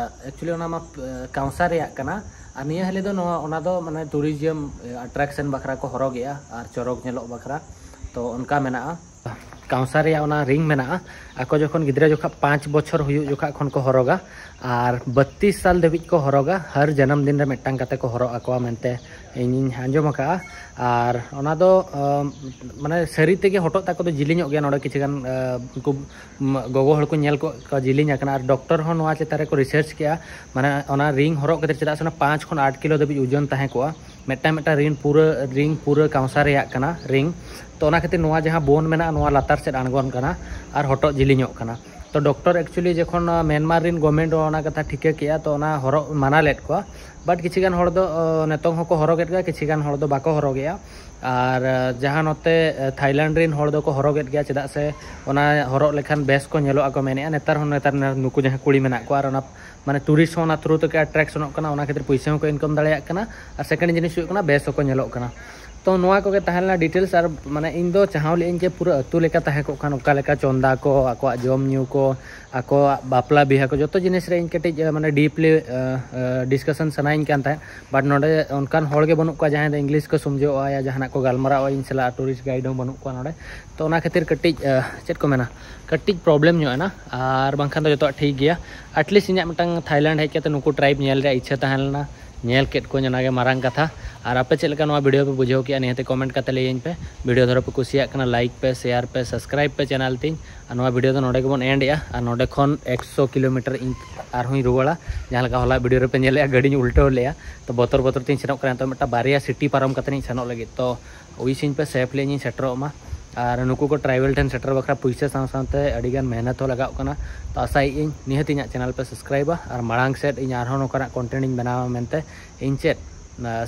ᱮᱠᱪᱩᱭᱮᱞᱤ ᱚᱱᱟ ᱢᱟ ᱠᱟᱸᱥᱟ ᱨᱮᱭᱟᱜ ᱠᱟᱱᱟ᱾ ᱟᱨ ᱱᱤᱭᱟᱹ ᱦᱤᱞᱳᱜ ᱫᱚ ᱱᱚᱣᱟ ᱚᱱᱟ ᱫᱚ ᱢᱟᱱᱮ ᱴᱩᱨᱤᱡᱚᱢ ᱟᱴᱨᱟᱠᱥᱚᱱ ᱵᱟᱠᱷᱨᱟ ᱠᱚ ᱦᱚᱨᱚᱜᱮᱜᱼᱟ ᱟᱨ ᱪᱚᱨᱚᱠ ᱧᱮᱞᱚᱜ ᱵᱟᱠᱷᱨᱟ᱾ ᱛᱚ ᱚᱱᱠᱟ ᱢᱮᱱᱟᱜᱼᱟ᱾ ᱠᱟᱸᱥᱟ ᱨᱮᱭᱟᱜ ᱚᱱᱟ ᱨᱤᱝ ᱢᱮᱱᱟᱜᱼᱟ᱾ ᱟᱠᱚ ᱡᱚᱠᱷᱚᱱ ᱜᱤᱫᱽᱨᱟᱹ ᱡᱚᱠᱷᱚᱱ ᱯᱟᱸᱪ ᱵᱚᱪᱷᱚᱨ ᱦᱩᱭᱩᱜ ᱡᱚᱠᱷᱚᱱ ᱠᱷᱚᱱ ᱠᱚ ᱦᱚᱨᱚᱜᱟ ᱟᱨ ᱵᱟᱛᱤᱥ ᱥᱟᱞ ᱫᱷᱟᱹᱵᱤᱡ ᱠᱚ ᱦᱚᱨᱚᱜᱟ, ᱦᱟᱨ ᱡᱟᱱᱟᱢ ᱫᱤᱱ ᱨᱮ ᱢᱤᱫᱴᱟᱝ ᱠᱟᱛᱮ ᱠᱚ ᱦᱚᱨᱚᱜ ᱟᱠᱚᱣᱟ ᱢᱮᱱᱛᱮ ᱤᱧᱤᱧ ᱟᱸᱡᱚᱢ ᱟᱠᱟᱫᱼᱟ᱾ ᱟᱨ ᱚᱱᱟ ᱫᱚ ᱢᱟᱱᱮ ᱥᱟᱹᱨᱤ ᱛᱮᱜᱮ ᱦᱚᱴᱚᱜ ᱛᱟᱠᱚ ᱫᱚ ᱡᱤᱞᱤᱧᱚᱜ ᱜᱮᱭᱟ᱾ ᱱᱚᱰᱮ ᱠᱤᱪᱷᱩ ᱜᱟᱱ ᱩᱱᱠᱩ ᱜᱚᱜᱚ ᱦᱚᱲ ᱠᱚ ᱧᱮᱞ ᱠᱚ ᱡᱤᱞᱤᱧ ᱟᱠᱟᱱᱟ ᱟᱨ ᱰᱚᱠᱴᱚᱨ ᱦᱚᱸ ᱱᱚᱣᱟ ᱪᱮᱛᱟᱱ ᱨᱮᱠᱚ ᱨᱤᱥᱟᱨᱪ ᱠᱮᱜᱼᱟ᱾ ᱢᱟᱱᱮ ᱚᱱᱟ ᱨᱤᱝ ᱦᱚᱨᱚᱜ ᱠᱷᱟᱹᱛᱤᱨ ᱪᱮᱫᱟᱜ ᱥᱮ ᱚᱱᱟ ᱯᱟᱸᱪ ᱠᱷᱚᱱ ᱟᱴ ᱠᱤᱞᱳ ᱫᱷᱟᱹᱵᱤᱡ ᱳᱡᱚᱱ ᱛᱟᱦᱮᱸ ᱠᱚᱜᱼᱟ᱾ ᱢᱤᱫᱴᱟᱝ ᱢᱤᱫᱴᱟᱝ ᱨᱤᱝ ᱯᱩᱨᱟᱹ ᱨᱤᱝ ᱯᱩᱨᱟᱹ ᱠᱟᱸᱥᱟ ᱨᱮᱭᱟᱜ ᱠᱟᱱᱟ ᱨᱤᱝ᱾ ᱛᱚ ᱚᱱᱟ ᱠᱷᱟᱹᱛᱤᱨ ᱱᱚᱣᱟ ᱡᱟᱦᱟᱸ ᱵᱳᱱ ᱢᱮᱱᱟᱜᱼᱟ ᱱᱚᱣᱟ ᱞᱟᱛᱟᱨ ᱥᱮᱫ ᱟᱬᱜᱚᱱ ᱠᱟᱱᱟ ᱟᱨ ᱦᱚᱴᱚᱜ ᱡᱤᱞᱤᱧᱚᱜ ᱠᱟᱱᱟ᱾ ᱛᱚ ᱰᱚᱠᱴᱚᱨ ᱮᱠᱪᱩᱭᱮᱞᱤ ᱡᱚᱠᱷᱚᱱ ᱢᱮᱱᱢᱟᱨ ᱨᱮᱱ ᱜᱚᱵᱷᱢᱮᱱᱴ ᱚᱱᱟ ᱠᱟᱛᱷᱟ ᱴᱷᱤᱠᱟᱹ ᱠᱮᱜᱼᱟ ᱛᱚ ᱚᱱᱟ ᱦᱚᱨᱚᱜ ᱢᱟᱱᱟ ᱞᱮᱫ ᱠᱚᱣᱟ᱾ ᱵᱟᱴ ᱠᱤᱪᱷᱤ ᱜᱟᱱ ᱦᱚᱲ ᱫᱚ ᱱᱤᱛᱚᱝ ᱦᱚᱸᱠᱚ ᱦᱚᱨᱚᱜᱮᱫ ᱜᱮᱭᱟ, ᱠᱤᱪᱷᱤ ᱜᱟᱱ ᱦᱚᱲ ᱫᱚ ᱵᱟᱠᱚ ᱦᱚᱨᱚᱜᱮᱜᱼᱟ᱾ ᱟᱨ ᱡᱟᱦᱟᱸ ᱱᱚᱛᱮ ᱛᱷᱟᱭᱞᱮᱱᱰ ᱨᱮᱱ ᱦᱚᱲ ᱫᱚᱠᱚ ᱦᱚᱨᱚᱜᱮᱫ ᱜᱮᱭᱟ ᱪᱮᱫᱟᱜ ᱥᱮ ᱚᱱᱟ ᱦᱚᱨᱚᱜ ᱞᱮᱠᱷᱟᱱ ᱵᱮᱥ ᱠᱚ ᱧᱮᱞᱚᱜ ᱟᱠᱚ ᱢᱮᱱᱮᱫᱼᱟ᱾ ᱱᱮᱛᱟᱨ ᱦᱚᱸ ᱱᱮᱛᱟᱨ ᱱᱩᱠᱩ ᱡᱟᱦᱟᱸᱭ ᱠᱩᱲᱤ ᱢᱮᱱᱟᱜ ᱠᱚᱣᱟ ᱟᱨ ᱚᱱᱟ ᱢᱟᱱᱮ ᱴᱩᱨᱤᱥᱴ ᱦᱚᱸ ᱚᱱᱟ ᱛᱷᱨᱩ ᱛᱮᱠᱚ ᱟᱴᱨᱟᱠᱥᱚᱱᱚᱜ ᱠᱟᱱᱟ, ᱚᱱᱟ ᱠᱷᱟᱹᱛᱤᱨ ᱯᱩᱭᱥᱟᱹ ᱦᱚᱸᱠᱚ ᱤᱱᱠᱟᱢ ᱫᱟᱲᱮᱭᱟᱜ ᱠᱟᱱᱟ᱾ ᱟᱨ ᱥᱮᱠᱮᱱᱰ ᱡᱤᱱᱤᱥ ᱦᱩᱭᱩᱜ ᱠᱟᱱᱟ ᱵᱮᱥ ᱦᱚᱸᱠᱚ ᱧᱮᱞᱚᱜ ᱠᱟᱱᱟ᱾ ᱛᱚ ᱱᱚᱣᱟ ᱠᱚᱜᱮ ᱛᱟᱦᱮᱸ ᱞᱮᱱᱟ ᱰᱤᱴᱮᱞᱥ᱾ ᱟᱨ ᱢᱟᱱᱮ ᱤᱧ ᱫᱚ ᱪᱟᱦᱟᱣ ᱞᱮᱫᱟᱹᱧ ᱡᱮ ᱯᱩᱨᱟᱹ ᱟᱹᱛᱩ ᱞᱮᱠᱟ ᱛᱟᱦᱮᱸ ᱠᱚᱜ ᱠᱷᱟᱱ, ᱚᱠᱟ ᱞᱮᱠᱟ ᱪᱚᱸᱫᱟ ᱠᱚ, ᱟᱠᱚᱣᱟᱜ ᱡᱚᱢ ᱧᱩ ᱠᱚ, ᱟᱠᱚᱣᱟᱜ ᱵᱟᱯᱞᱟ ᱵᱤᱦᱟᱹ ᱠᱚ, ᱡᱚᱛᱚ ᱡᱤᱱᱤᱥ ᱨᱮ ᱤᱧ ᱠᱟᱹᱴᱤᱡ ᱢᱟᱱᱮ ᱰᱤᱯᱞᱤ ᱰᱤᱥᱠᱟᱥᱚᱱ ᱥᱟᱱᱟᱧ ᱠᱟᱱ ᱛᱟᱦᱮᱸᱫ᱾ ᱵᱟᱴ ᱱᱚᱰᱮ ᱚᱱᱠᱟᱱ ᱦᱚᱲ ᱜᱮ ᱵᱟᱹᱱᱩᱜ ᱠᱚᱣᱟ ᱡᱟᱦᱟᱸᱭ ᱫᱚ ᱤᱝᱞᱤᱥ ᱠᱚ ᱥᱚᱢᱡᱷᱟᱹᱣᱟ ᱭᱟ ᱡᱟᱦᱟᱱᱟᱜ ᱠᱚ ᱜᱟᱞᱢᱟᱨᱟᱣᱟ ᱤᱧ ᱥᱟᱞᱟᱜ, ᱴᱩᱨᱤᱥᱴ ᱜᱟᱭᱤᱰ ᱦᱚᱸ ᱵᱟᱹᱱᱩᱜ ᱠᱚᱣᱟ ᱱᱚᱰᱮ᱾ ᱛᱚ ᱚᱱᱟ ᱠᱷᱟᱹᱛᱤᱨ ᱠᱟᱹᱴᱤᱡ ᱪᱮᱫ ᱠᱚ ᱢᱮᱱᱟ, ᱠᱟᱹᱴᱤᱡ ᱯᱨᱚᱵᱞᱮᱢ ᱧᱚᱜ ᱮᱱᱟ᱾ ᱟᱨ ᱵᱟᱝᱠᱷᱟᱱ ᱫᱚ ᱡᱚᱛᱚᱣᱟᱜ ᱴᱷᱤᱠ ᱜᱮᱭᱟ᱾ ᱟᱴᱞᱤᱥᱴ ᱤᱧᱟᱹᱜ ᱢᱤᱫᱴᱟᱝ ᱛᱷᱟᱭᱞᱮᱱᱰ ᱦᱮᱡ ᱠᱟᱛᱮ ᱱᱩᱠᱩ ᱴᱨᱟᱭᱤᱵᱽ ᱧᱮᱞ ᱨᱮᱭᱟᱜ ᱤᱪᱪᱷᱟᱹ ᱛᱟᱦᱮᱸ ᱞᱮᱱᱟ, ᱧᱮᱞ ᱠᱮᱫ ᱠᱚᱣᱟᱧ, ᱚᱱᱟᱜᱮ ᱢᱟᱨᱟᱝ ᱠᱟᱛᱷᱟ᱾ ᱟᱨ ᱟᱯᱮ ᱪᱮᱫ ᱞᱮᱠᱟ ᱱᱚᱣᱟ ᱵᱷᱤᱰᱤᱭᱳ ᱯᱮ ᱵᱩᱡᱷᱟᱹᱣ ᱠᱮᱜᱼᱟ, ᱱᱤᱦᱟᱹᱛ ᱠᱚᱢᱮᱱᱴ ᱠᱟᱛᱮ ᱞᱟᱹᱭᱟᱹᱧ ᱯᱮ᱾ ᱵᱷᱤᱰᱤᱭᱳ ᱫᱷᱚᱨᱚ ᱯᱮ ᱠᱩᱥᱤᱭᱟᱜ ᱠᱟᱱᱟ, ᱞᱟᱭᱤᱠ ᱯᱮ, ᱥᱮᱭᱟᱨ ᱯᱮ, ᱥᱟᱵᱥᱠᱨᱟᱭᱤᱵᱽ ᱯᱮ ᱪᱮᱱᱮᱞ ᱛᱤᱧ᱾ ᱟᱨ ᱱᱚᱣᱟ ᱵᱷᱤᱰᱤᱭᱳ ᱫᱚ ᱱᱚᱰᱮ ᱜᱮᱵᱚᱱ ᱮᱱᱰ ᱮᱜᱼᱟ᱾ ᱟᱨ ᱱᱚᱰᱮ ᱠᱷᱚᱱ ᱮᱠᱥᱚ ᱠᱤᱞᱳᱢᱤᱴᱟᱨ ᱤᱧ ᱟᱨᱦᱚᱸᱧ ᱨᱩᱣᱟᱹᱲᱟ, ᱡᱟᱦᱟᱸ ᱞᱮᱠᱟ ᱦᱚᱞᱟ ᱵᱷᱤᱰᱤᱭᱳ ᱨᱮᱯᱮ ᱧᱮᱞᱮᱜᱼᱟ, ᱜᱟᱹᱰᱤᱧ ᱩᱞᱴᱟᱹᱣ ᱞᱮᱜᱼᱟ᱾ ᱛᱚ ᱵᱚᱛᱚᱨ ᱵᱚᱛᱚᱨ ᱛᱤᱧ ᱥᱮᱱᱚᱜ ᱠᱟᱱᱟ᱾ ᱱᱤᱛᱚᱜ ᱢᱤᱫᱴᱟᱝ ᱵᱟᱨᱭᱟ ᱥᱤᱴᱤ ᱯᱟᱨᱚᱢ ᱠᱟᱛᱮ ᱤᱧ ᱥᱮᱱᱚᱜ ᱞᱟᱹᱜᱤᱫ᱾ ᱛᱚ ᱩᱭᱤᱥᱤᱧ ᱯᱮ ᱥᱮᱯᱷᱞᱤ ᱤᱧ ᱥᱮᱴᱮᱨᱚᱜ ᱢᱟ᱾ ᱟᱨ ᱱᱩᱠᱩ ᱠᱚ ᱴᱨᱟᱭᱵᱮᱞ ᱴᱷᱮᱱ ᱥᱮᱴᱮᱨ ᱵᱟᱠᱷᱨᱟ ᱯᱩᱭᱥᱟᱹ ᱥᱟᱶ ᱥᱟᱶᱛᱮ ᱟᱹᱰᱤᱜᱟᱱ ᱢᱮᱦᱱᱚᱛ ᱦᱚᱸ ᱞᱟᱜᱟᱜ ᱠᱟᱱᱟ᱾ ᱛᱚ ᱟᱥᱟᱭᱮᱫ ᱟᱹᱧ ᱱᱤᱦᱟᱹᱛ ᱤᱧᱟᱹᱜ ᱪᱮᱱᱮᱞ ᱯᱮ ᱥᱟᱵᱥᱠᱨᱟᱭᱤᱵᱟ ᱟᱨ ᱢᱟᱲᱟᱝ ᱥᱮᱫ ᱤᱧ ᱟᱨᱦᱚᱸ ᱱᱚᱝᱠᱟᱱᱟᱜ ᱠᱚᱱᱴᱮᱱᱴ ᱤᱧ ᱵᱮᱱᱟᱣᱟ ᱢᱮᱱᱛᱮ᱾ ᱤᱧ ᱪᱮᱫ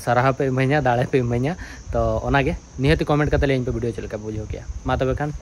ᱥᱟᱨᱦᱟᱣ ᱯᱮ ᱤᱢᱟᱹᱧᱟ, ᱫᱟᱲᱮ ᱯᱮ ᱤᱢᱟᱹᱧᱟ᱾ ᱛᱚ ᱚᱱᱟᱜᱮ ᱱᱤᱦᱟᱹᱛ ᱠᱚᱢᱮᱱᱴ ᱠᱟᱛᱮ ᱞᱟᱹᱭᱟᱹᱧ ᱯᱮ ᱵᱷᱤᱰᱤᱭᱳ ᱪᱮᱫ ᱞᱮᱠᱟ ᱯᱮ ᱵᱩᱡᱷᱟᱹᱣ ᱠᱮᱜᱼᱟ᱾ ᱢᱟ ᱛᱚᱵᱮ ᱠᱷᱟᱱ